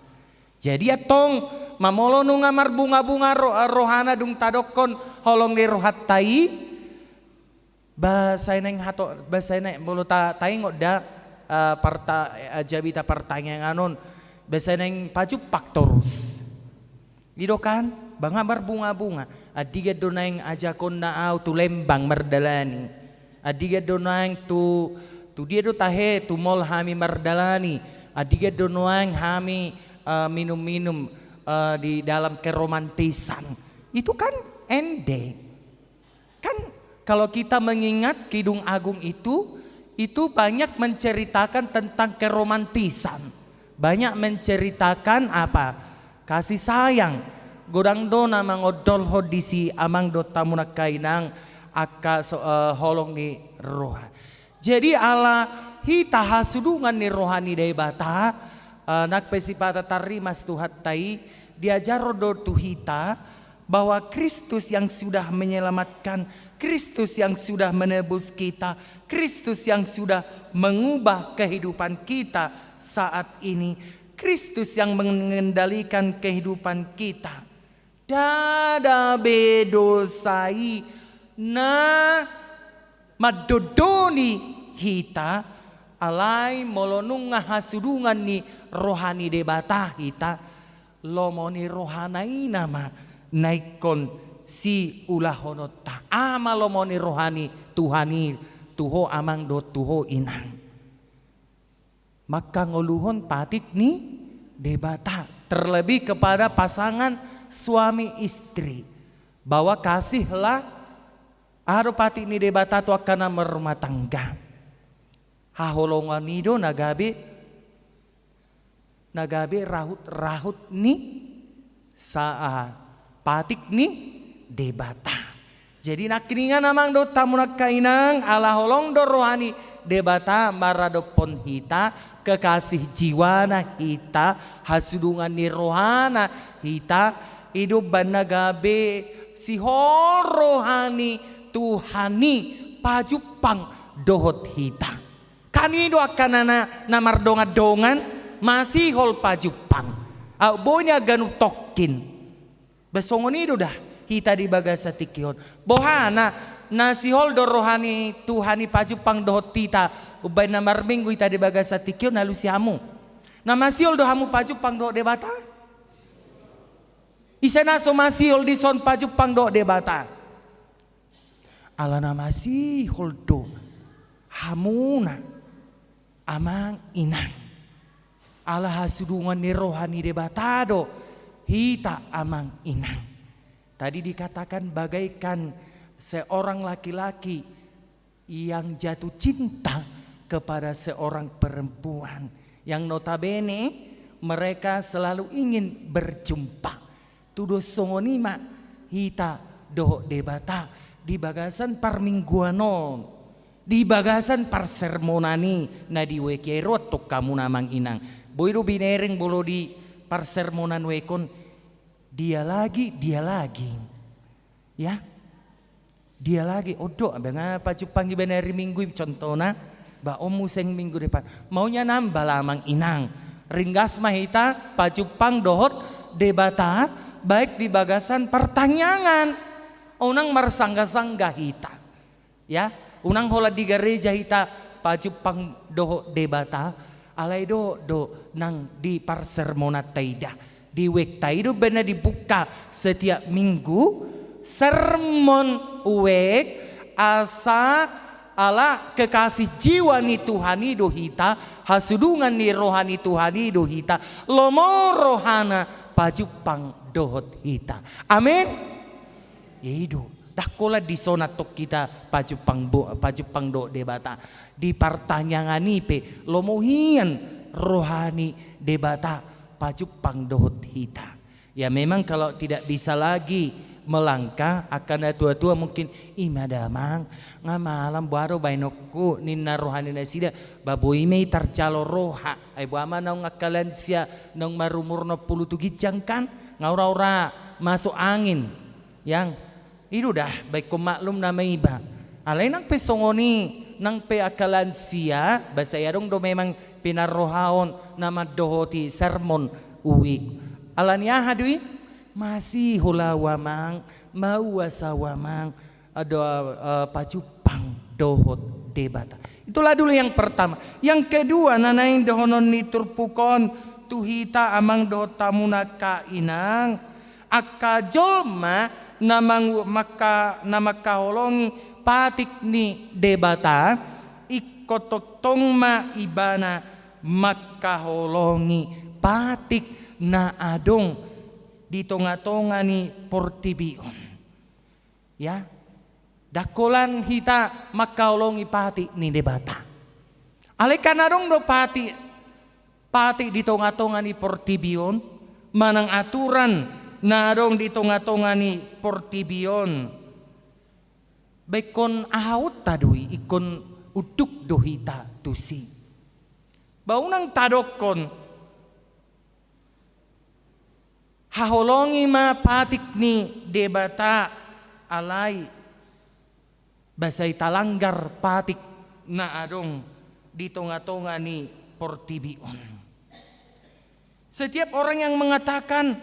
Jadi antong, ma molo nunga marbunga-bunga ro-, rohana dung tadokkon holong ni rohanta i, ba sai naeng hato-, ba sai naeng molo ta-, taingot da, eh, parta-, eh, jabita partangiangan on, ba sai naeng pajumpang torus. I do kan, ba nga marbunga-bunga. Andigan do naeng ajakonna ahu tu Lembang mardalani. Andigan do naeng tu, tu dia do tahe, tu mall hami mardalani. Andigan do naeng hami, eh, minum-minum, eh, di dalam keromantisan. Itu kan ende. Kan kalau kita mengingat Kidung Agung itu, itu banyak menceritakan tentang keromantisan. Banyak menceritakan apa? Kasih sayang. Godang do na mangondolhon disi amang dohot hamu nangkaningan angka so-, eh, holong ni roha. Jadi ala hita hasudungan ni roha ni Debata, eh, nang pe sipata tarrimas Tuhanta i, diajarhon do tu hita, bahwa Kristus yang sudah menyelamatkan, Kristus yang sudah menebus kita, Kristus yang sudah mengubah kehidupan kita saat ini, Kristus yang mengendalikan kehidupan kita. Ndada be dosa i na mandondoni hita, alai molo nunga hasudungan ni roha ni Debata hita, lomo ni rohana i nama na ingkon siulahononta. Aha ma lomo ni roha ni Tuhan i tu ho amang dohot tu ho inang? Mangkangoluhon patik ni Debata, terlebih kepada pasangan suami istri, bahwa kasihlah, aha do patik ni Debata tu angka na marrumah tangga. Haholongan i do na gabe, na gabe rahut-rahut ni sa-, ah, patik ni Debata. Jadi nangkiningan amang dohot hamu nangkaningan, ala holong do roha ni Debata maradophon hita, kekasih jiwana hita, hasudungan ni rohana hita, i do umbahen na gabe sihol roha ni Tuhan i pajumpang dohot hita. Kan i do angka na, na, na mardongan-dongan, masihol pajumpang. Aut boi nian ganup tongkin. Ba songon i do da hita di bagasan tingki on. Boha na, na sihol do roha ni Tuhan i pajumpang dohot hita, umbahen na marminggu hita di bagasan tingki on, alusi hamu. Na masihol do hamu pajumpang dohot Debata? Ise na so masihol dison pajumpang dohot Debata? Ala na masihol do hamuna amang inang. Ala hasudungan ni roha ni Debata do hita amang inang. Tadi dikatakan bagaikan seorang laki-laki yang jatuh cinta kepada seorang perempuan yang notabene mereka selalu ingin berjumpa. Tudos songon i ma hita dohot Debata di bagasan parmingguan on, di bagasan parsermonan i na di weki i, ro antong hamu na amang inang. Boi do binereng molo di parsermonan wekon, dia lagi, dia lagi. Ya. Dia lagi, ondo, abang, ah, pajumpang iba na ari Minggu i contohna, ba on muse Minggu depan. Maunya nambal amang inang. Ringgas ma hita pajumpang dohot Debata, baik di bagasan partangiangan. Unang marsangga-sangga hita. Ya, Unang holan di gareja hita pajumpang dohot Debata, alai dohot do nang di parsermonanta i da. Di webta i do umbahen na dibuka setiap minggu, sermon web, asa ala kekasih jiwa ni Tuhan i do hita, hasudungan ni roha ni Tuhan i do hita, lomo rohana pajumpang dohot hita. Amin. I do. Ndang holan dison antong hita pajumpang bo-, pajumpang dohot Debata. Di partangiangan i pe lomo hian roha ni Debata pajumpang dohot hita. Ya, memang kalau tidak bisa lagi melangkah, angka na tua-tua mungkin, "I ma damang, nga malam boha do baenonku," ninna roha ni nasida, ba boi ma i tarjalo roha. Ai boha ma naung angka lansia naung marumur onom pulu tu ginjang kan, nga ura-ura masuk angin. Yang, i do da, ba ingkon maklum nama iba. Alai nang pe songon i, nang pe angka lansia, ba sai adong do memang pinarrohaon na mandohoti sermon web. Ala ni aha do i? Masihol au amang, mauas au amang, ado, eh, pajumpang dohot Debata. Itulah dulu yang pertama. Yang kedua, na naeng dohonon ni turpuk on tu hita amang dohot hamu angka inang, angka jolma na mangu-, mangka-, na mangkaholongi patik ni Debata, ingkon tongtong ma ibana mangkaholongi patik na adong di tonga-tonga ni portibi on. Ya, ndang holan hita mangkaholongi patik ni Debata. Alai kan adong do patik, patik di tonga-tonga ni portibi on, manang aturan na adong di tonga-tonga ni portibi on. Ba ingkon ahaonta do i, ingkon unduk do hita tusi. Ba unang tadokkon, haholongi ma patik ni Debata, alai ba sai talanggar patik na adong di tonga-tonga ni portibi on. Setiap orang yang mengatakan,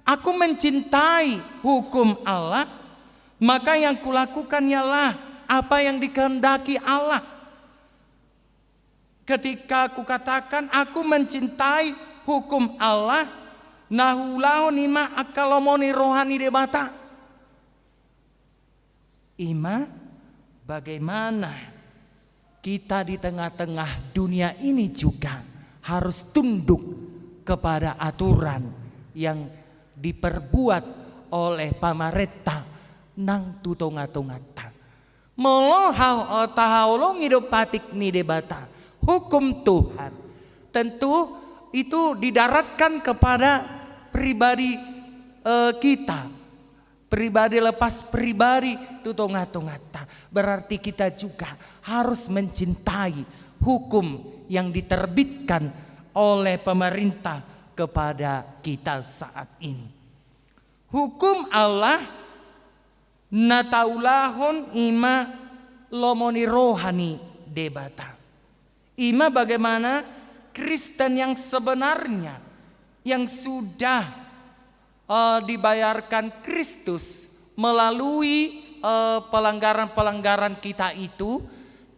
"Aku mencintai hukum Allah, maka yang kulakukan ialah apa yang dikehendaki Allah." Ketika kukatakan, "Aku mencintai hukum Allah," na huulahon i ma angka lomo ni roha ni Debata. I ma bagaimana kita di tengah-tengah dunia ini juga harus tunduk kepada aturan yang diperbuat oleh pamarenta nang tu tonga-tonganta. Molo ha-, eh, tahaholongi do patik ni Debata, hukum Tuhan, tentu itu didaratkan kepada pribadi, eh, kita, pribadi lepas pribadi tu tonga-tonganta. Berarti kita juga harus mencintai hukum yang diterbitkan oleh pemerintah kepada kita saat ini. Hukum Allah na taulahon i ma lomo ni roha ni Debata. I ma bagaimana Kristen yang sebenarnya, yang sudah, eh, dibayarkan Kristus melalui, eh, pelanggaran-pelanggaran kita itu,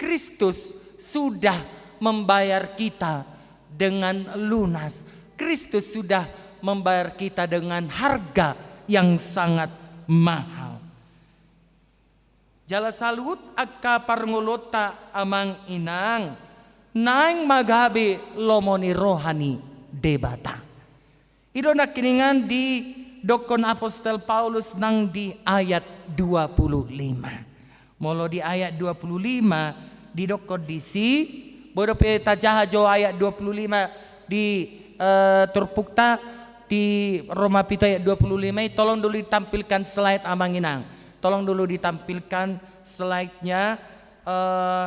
Kristus sudah membayar kita dengan lunas. Kristus sudah membayar kita dengan harga yang sangat mahal. Jala saluhut angka parngoluonta amang inang, naeng ma gabe lomo ni roha ni Debata. I do nangkiningan didokkon apostel Paulus nang di ayat dua puluh lima. Molo di ayat dua puluh lima didokkon disi, boi dope tajaha jo ayat dua puluh lima di, eh, turpukta di Roma pitu ayat dua puluh lima i, tolong dulu ditampilkan slide amang inang. Tolong dulu ditampilkan slide-nya, eh,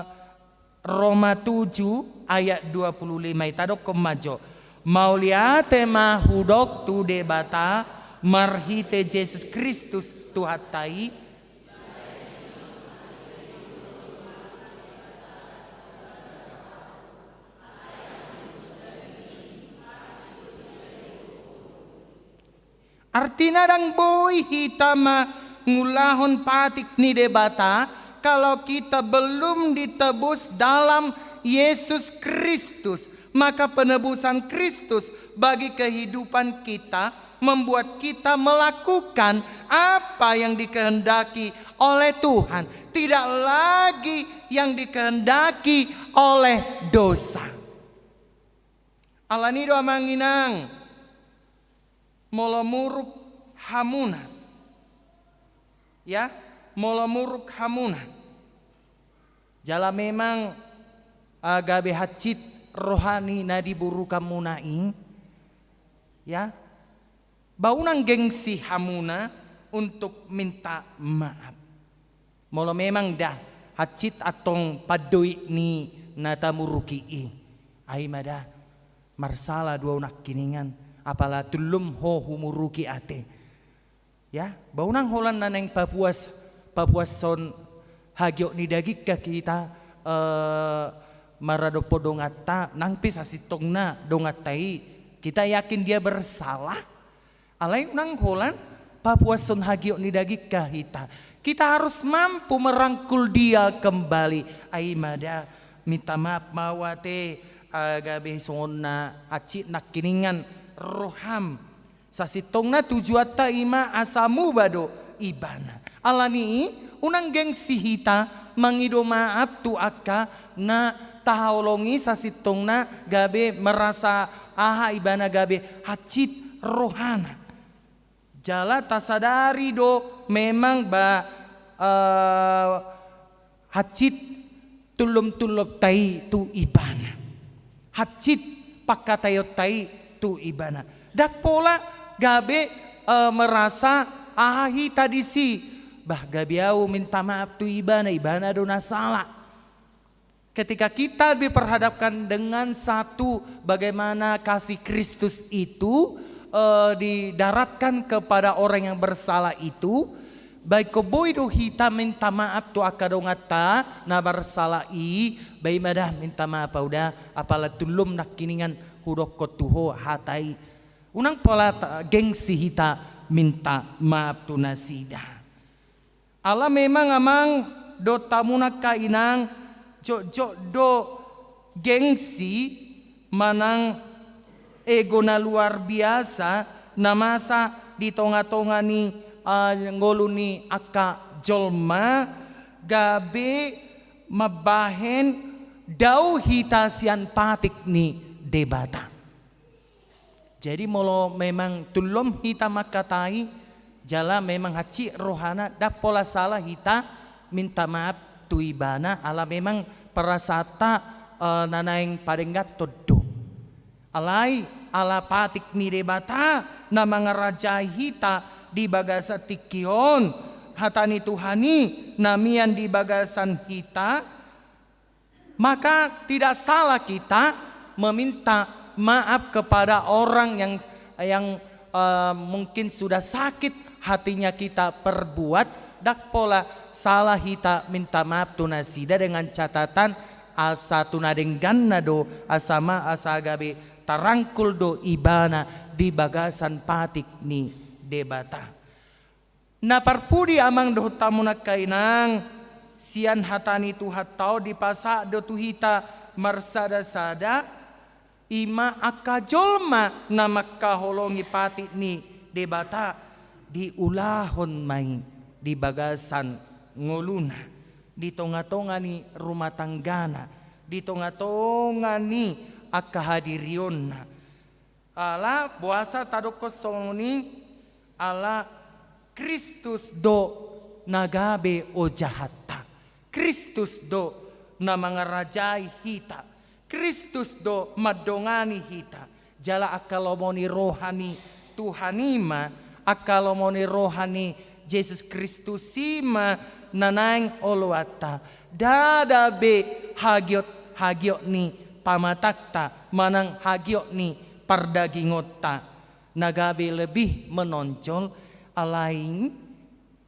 Roma tujuh ayat dua puluh lima i, tadokkon ma jo. Mauliate ma hudok tu Debata marhite Jesus Kristus Tuhanta i. Artina ndang boi hita mangulahon patik ni Debata, Kalau kita belum ditebus dalam Yesus Kristus, maka penebusan Kristus bagi kehidupan kita membuat kita melakukan apa yang dikehendaki oleh Tuhan, tidak lagi yang dikehendaki oleh dosa. Alani do amang inang, molo muruk hamuna, ya, molo muruk hamuna, jala memang, ah, gabe hansit roha ni na diburukanmuna i, ya, ba unang gengsi hamuna untuk minta maaf. Molo memang da hansit antong pandoit ni na tamuruki i, ai ma da, marsala do ahu nangkiningan, apala tullum ho humuruki ate. Ya, ba unang holan na naeng papuas, papuashon hagiot ni dagingka hita, eh, maradophon donganta, nang pe sasintongna donganta i, kita yakin dia bersalah. Alai unang holan papuashon hagiot ni dagingka hita. Kita harus mampu merangkul dia kembali. Ai ma da, minta maaf ma ahu ate, ah, gabe songon na hansit nangkiningan roham. Sasintongna tujuanta i ma asa muba do ibana. Alani i, unang gengsi hita mangido maaf tu angka na tahaholongi sasintongna gabe merasa aha ibana, gabe hansit rohana. Jala tasadari do memang ba, eh, hansit tullum-tullumta i tu ibana. Hansit pangkataionta i tu ibana. Ndang pola gabe, eh, merasa aha hita disi. Bah, gabe ahu minta maaf tu ibana, ibana do na sala. Ketika kita diperhadapkan dengan satu, bagaimana kasih Kristus itu, eh, didaratkan kepada orang yang bersalah itu, ba ingkon boi do hita minta maaf tu angka donganta na marsala i, ba i ma da, minta maaf ahu da, apala tullum nangkiningan hudokkon tu ho hata i. Unang pola ta-, gengsi hita minta maaf tu nasida. Ala memang amang dohot hamu angka inang, jotjot do gengsi manang ego na luar biasa na masa di tonga-tonga ni, ah, ngolu ni angka jolma, gabe mambahen dao hita sian patik ni Debata. Jadi molo memang tullum hita mangkatai, jala memang hansit rohana, ndang pola sala hita minta maaf tu ibana, ala memang perasaanta, eh, na naeng padengganhon do. Alai ala patik ni Debata na mangarajai hita di bagasan tingki on, hata ni Tuhan i na mian di bagasan hita, maka tidak salah kita meminta maaf kepada orang yang, yang, eh, mungkin sudah sakit hatinya kita perbuat, ndang pola sala hita minta maaf tu nasida dengan catatan asa tu na dengganna do, asa ma, asa gabe tarangkul do ibana di bagasan patik ni Debata. Na parpudi amang dohot hamu angka inang, sian hata ni Tuhanta on dipasahat do tu hita marsada-sada, i ma angka jolma na mangkaholongi patik ni Debata, diulahon ma i di bagasan ngoluna, di tonga-tonga ni rumah tanggana, di tonga-tonga ni angka hadirionna. Ala boasa tadokkon songon i? Ala Kristus do na gabe ojahatta. Kristus do na mangarajai hita. Kristus do mandongani hita. Jala angka lomo ni roha ni Tuhan i ma, angka lomo ni roha ni Jesus Kristus i ma na naeng oloanta. Ndada be hagiot, hagiot ni pamatangta manang hagiot ni pardagingonta na gabe lebih menonjol, alai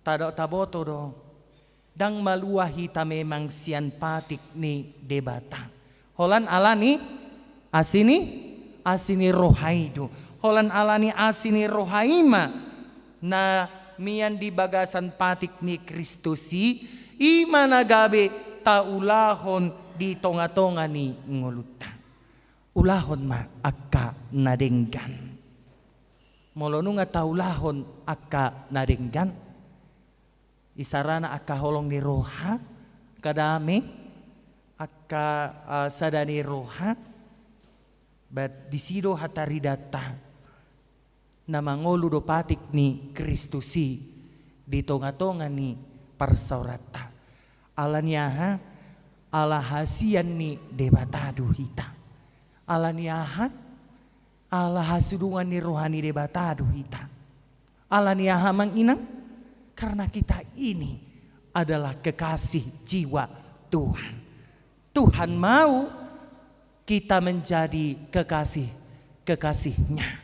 tado taboto do. Ndang malua hita memang sian patik ni Debata. Holan ala ni asi ni, asi ni roha i do. Holan ala ni asi ni roha i ma na mian di bagasan patik ni Kristus i, I ma na gabe taulahon di tonga-tonga ni ngolunta. Ulahon ma angka na denggan. Molo nunga taulahon angka na denggan, isarana angka holong ni roha, angka dame, angka, eh, sada ni roha, bat disi do hataridanta na mangolu do patik ni Kristus i di tonga-tonga ni parsaoranta. Ala ni aha? Ala hasian ni Debata do hita. Ala ni aha? Ala hasudungan ni roha ni Debata do hita. Ala ni aha, amang inang? Karena kita ini adalah kekasih jiwa Tuhan. Tuhan mau kita menjadi kekasih-kekasihnya.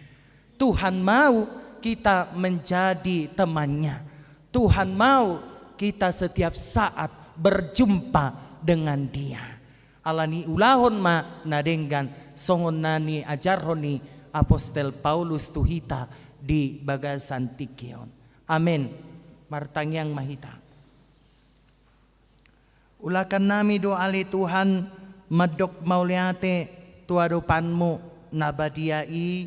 Tuhan mau kita menjadi temannya. Tuhan mau kita setiap saat berjumpa dengan Dia. Ala ni i ulahon ma na denggan, songon na niajarhon ni apostel Paulus tu hita di bagasan tingki on. Amen. Martangiang ma hita. Ulakan nami do ale Tuhan mandok mauliate tu adopanmu na badia i,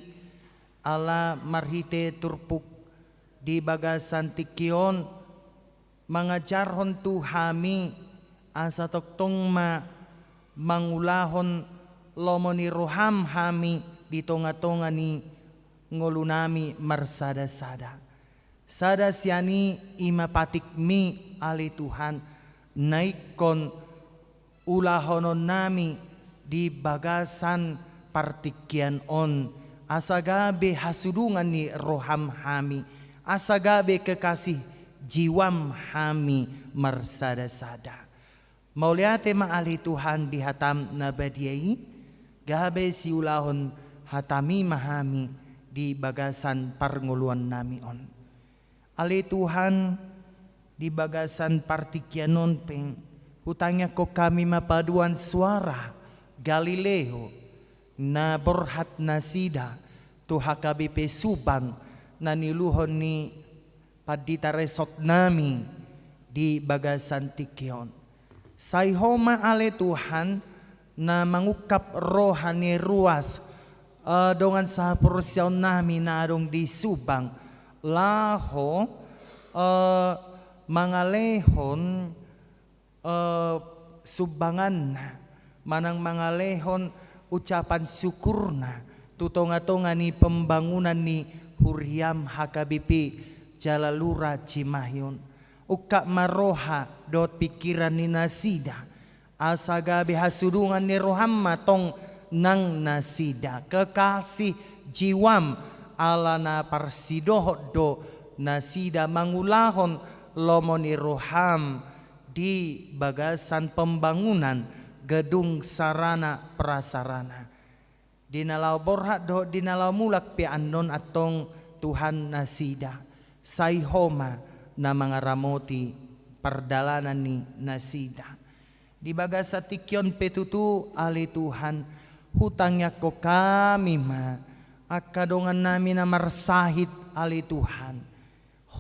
ala marhite turpuk di bagasan tingki on, mangajarhon tu hami asa tongtong ma mangulahon lomo ni roham hami di tonga-tonga ni ngolunami marsada-sada. Sada sian i, i ma patikmi ale Tuhan, na ingkon ulahononnami di bagasan partingkian on, asa gabe hasudungan ni roham hami, asa gabe kekasih jiwam hami marsada-sada. Mauliate ma ale Tuhan di hatam na badia i, gabe siulahon hatami ma hami di bagasan parngoluannami on. Ale Tuhan, di bagasan partingkian on pe, hutangiangkon hami ma paduan suara Galileo na borhat nasida tu H K B P Subang na niuluhon ni pandita resort nami di bagasan tingki on. Sai Ho ma ale Tuhan na mangungkap roha ni ruas, eh, dongan sahaporseaonnami na adong di Subang, laho, eh, mangalehon, eh, sumbanganna, manang mangalehon ucapan syukurna tu tonga-tonga ni pembangunan ni huriam H K B P jala Lura Cimahi on. Ungkap ma roha dohot pingkiran ni nasida, asa gabe hasudungan ni roham ma tong nang nasida, kekasih jiwam, ala na parsidohot do nasida mangulahon lomo ni roham di bagasan pembangunan gedung sarana prasarana. Di na laho borhat dohot di na laho mulak pe annon antong Tuhan nasida, sai Ho ma na mangaramoti pardalanan ni nasida. Di bagasan tingki on pe tutu ale Tuhan, hutangiangkon hami ma angka dongannami na marsahit ale Tuhan.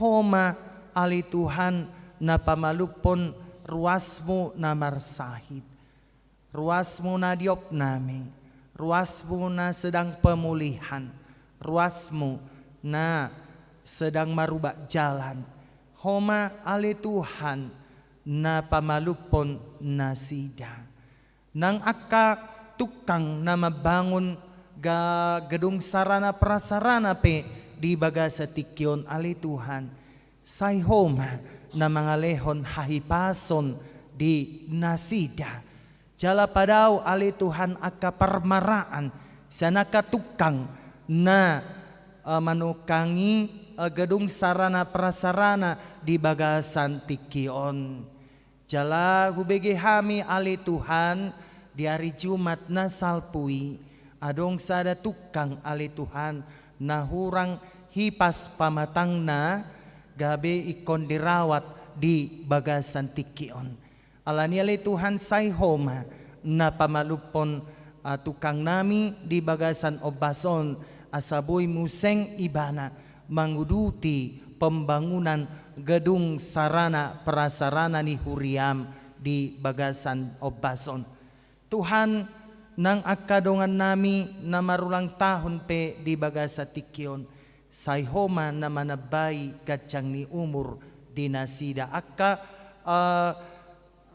Ho ma ale Tuhan na pamalumhon ruasmu na marsahit. Ruasmu na di opnami, ruasmu na sedang pemulihan, ruasmu na sedang marubak jalan. Ho ma ale Tuhan na pamalumhon nasida. Nang angka tukang na mambangun ga-, gedung sarana prasarana pe di bagasan tingki on ale Tuhan, sai Ho ma na mangalehon hahipason di nasida. Jala padao ale Tuhan angka parmaraan sian angka tukang na, eh, manukangi, eh, gedung sarana prasarana di bagasan tingki on. Jala hubege hami ale Tuhan, di ari Jumat na salpu i, adong sada tukang ale Tuhan na hurang hipas pamatangna, gabe ingkon dirawat di bagasan tingki on. Ala ni i ale Tuhan, sai Ho ma na pamalumhon, ah, tukang nami di bagasan ombas on, asa boi muse ibana manguduti pembangunan gedung sarana prasarana ni huriaM di bagasan ombas on. Tuhan, nang angka dongannami na marulang tahun pe di bagasan tingki on, sai Ho ma na manambai ganjang ni umur di nasida. Angka, eh,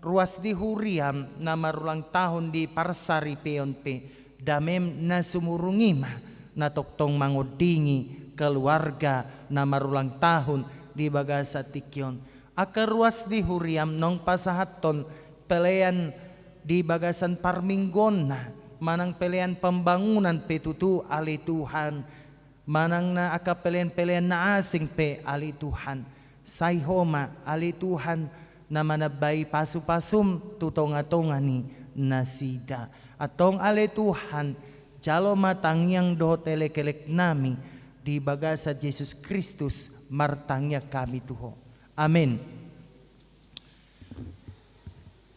ruas di huriaM na marulang tahun di parsaripeon pe, dameM na sumurung i ma na tongtong mangondingi keluarga na marulang tahun di bagasan tingki on. Angka ruas di huriaM naung pasahathon pelean di bagasan parmingguonna, manang pelean pembangunan pe tutu, ale Tuhan, manang na angka pelean-pelean na asing pe, ale Tuhan, sai Ho ma, ale Tuhan, na manambai pasu-pasuM tu tonga-tonga ni nasida. Antong, ale Tuhan, jalo ma tangiang dohot elek-eleknami, di bagasan Jesus Kristus martangiang hami tu Ho. Amen.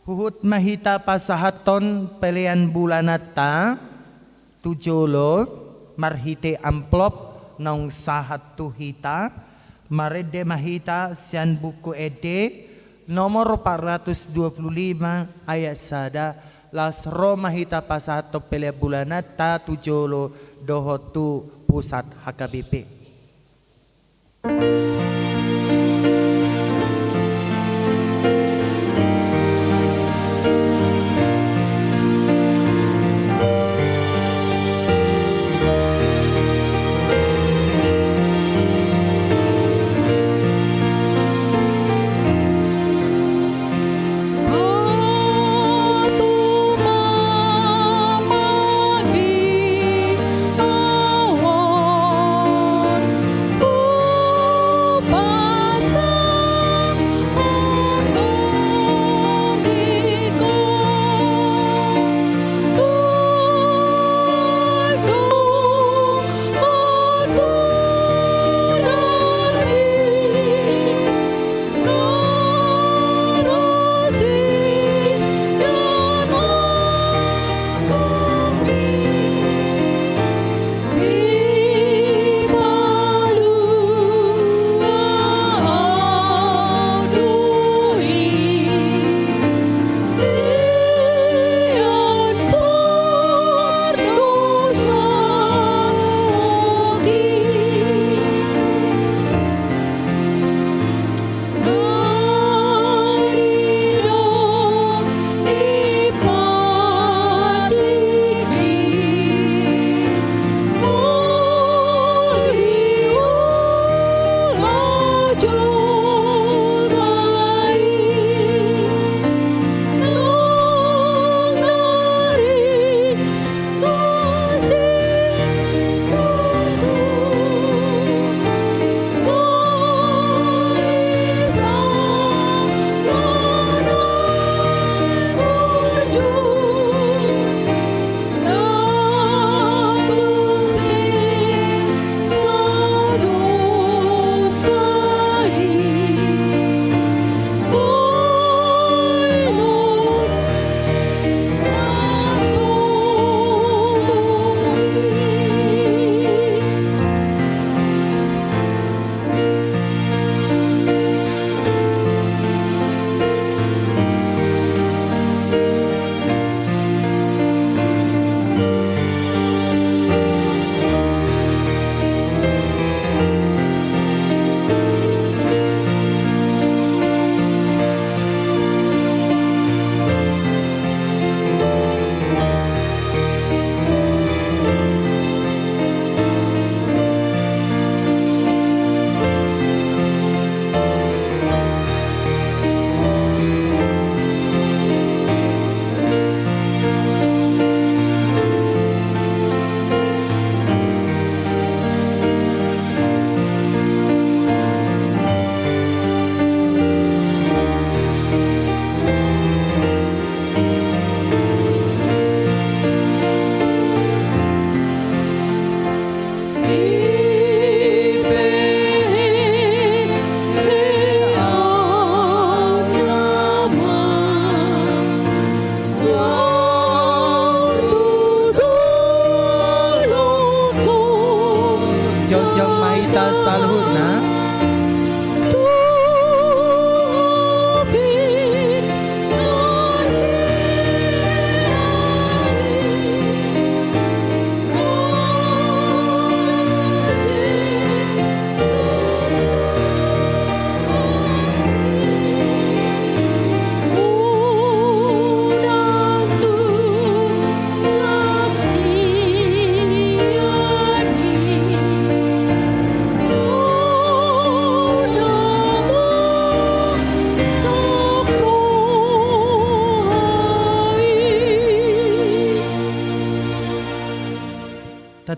Huhut ma hita pasahathon pelean bulananta tu jolo marhite amplop naung sahat tu hita. Marende ma hita sian Buku Ende nomor empat ratus dua puluh lima ayat sada, laos ro ma hita pasahathon pelean bulananta tu jolo dohot tu pusat H K B P.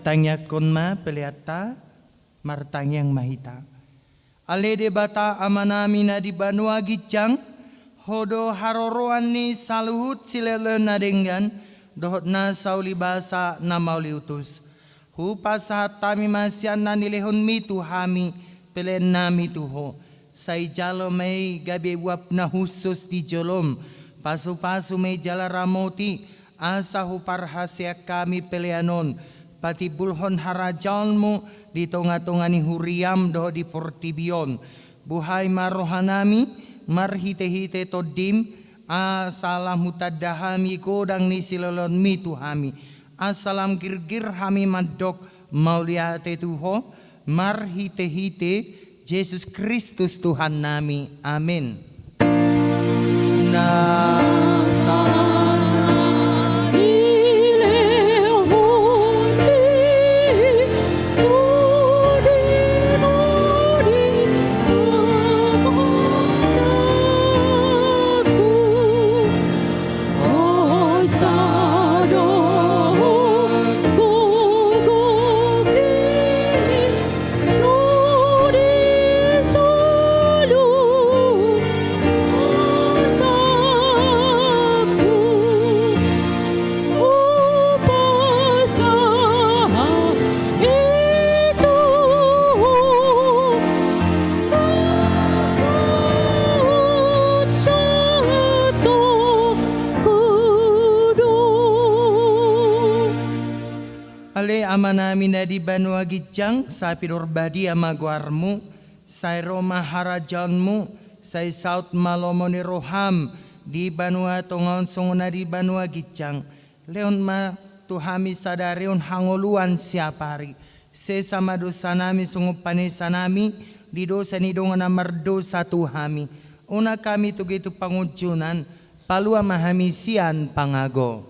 Tangiangkon ma peleanta. Martangiang ma hita. Ale Debata Amanami na di banua ginjang, Ho do haroroan ni saluhut silehonlehon na denggan dohot nasa ulibasa na mauliutus. Hupasahat hami ma sian na nilehonMi tu hami peleanNami tu Ho. Sai jalo ma i gabe uap na hushus di joloM. Pasupasu ma i jala ramoti, asa huparhaseang hami pelean on patimbulhon harajaonMu di tongatonga ni huriaM dohot di portibi on. Buhai ma rohanami marhitehite TondiM, asa lam hutanda hami godang ni silehonlehonMi tu hami, asa lam girgir hami mandok mauliate tu Ho, marhitehite Jesus Kristus Tuhannami. Amen. Ale Amanami na di banua ginjang, sai pinarbadia ma goarMu, sai ro ma harajaonMu, sai saut ma lomo ni rohaM di banua tonga on songon na di banua ginjang. Lehon ma tu hami sadari on hangoluan siapari. Sesa ma dosanami songon panesanami di dosa ni dongan na mardosa tu hami. Unang hami togei tu pangunjunan, palua ma hami sian pangago.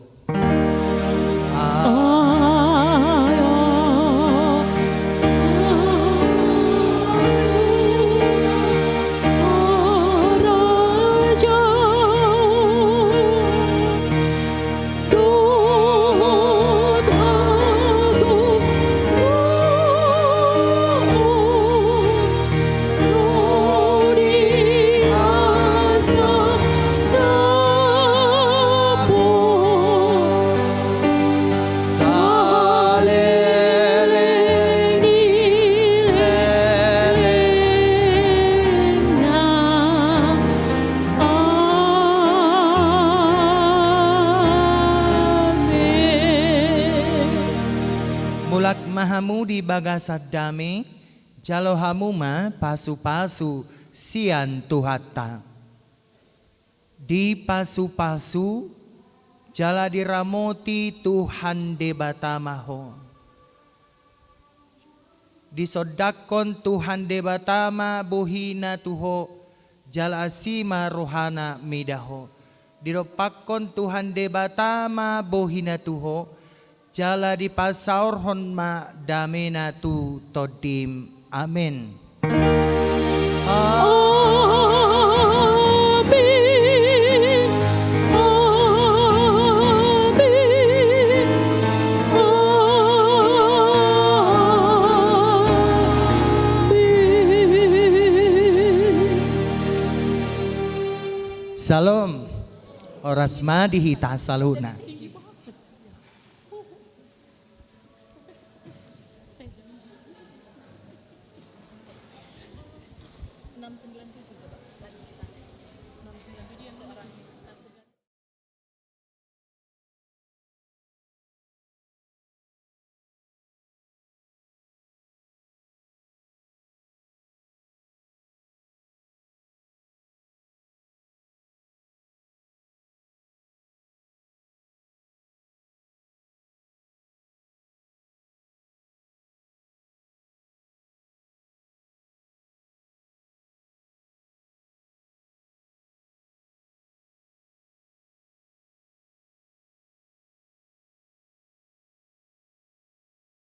Mulak ma hamu di bagasan dame, jalo hamu ma pasupasu sian Tuhanta. Dipasupasu jala diramoti Tuhan Debata ma ho. Disondangkon Tuhan Debata ma bohiNa tu ho, jala asi ma rohaNa mida ho. Didompakkon Tuhan Debata ma bohiNa tu ho, jala dipasaorhon ma dameNa tu tondim. Amen. Amen. Amen. Amen. Syalom. Horas ma di hita saluhutna.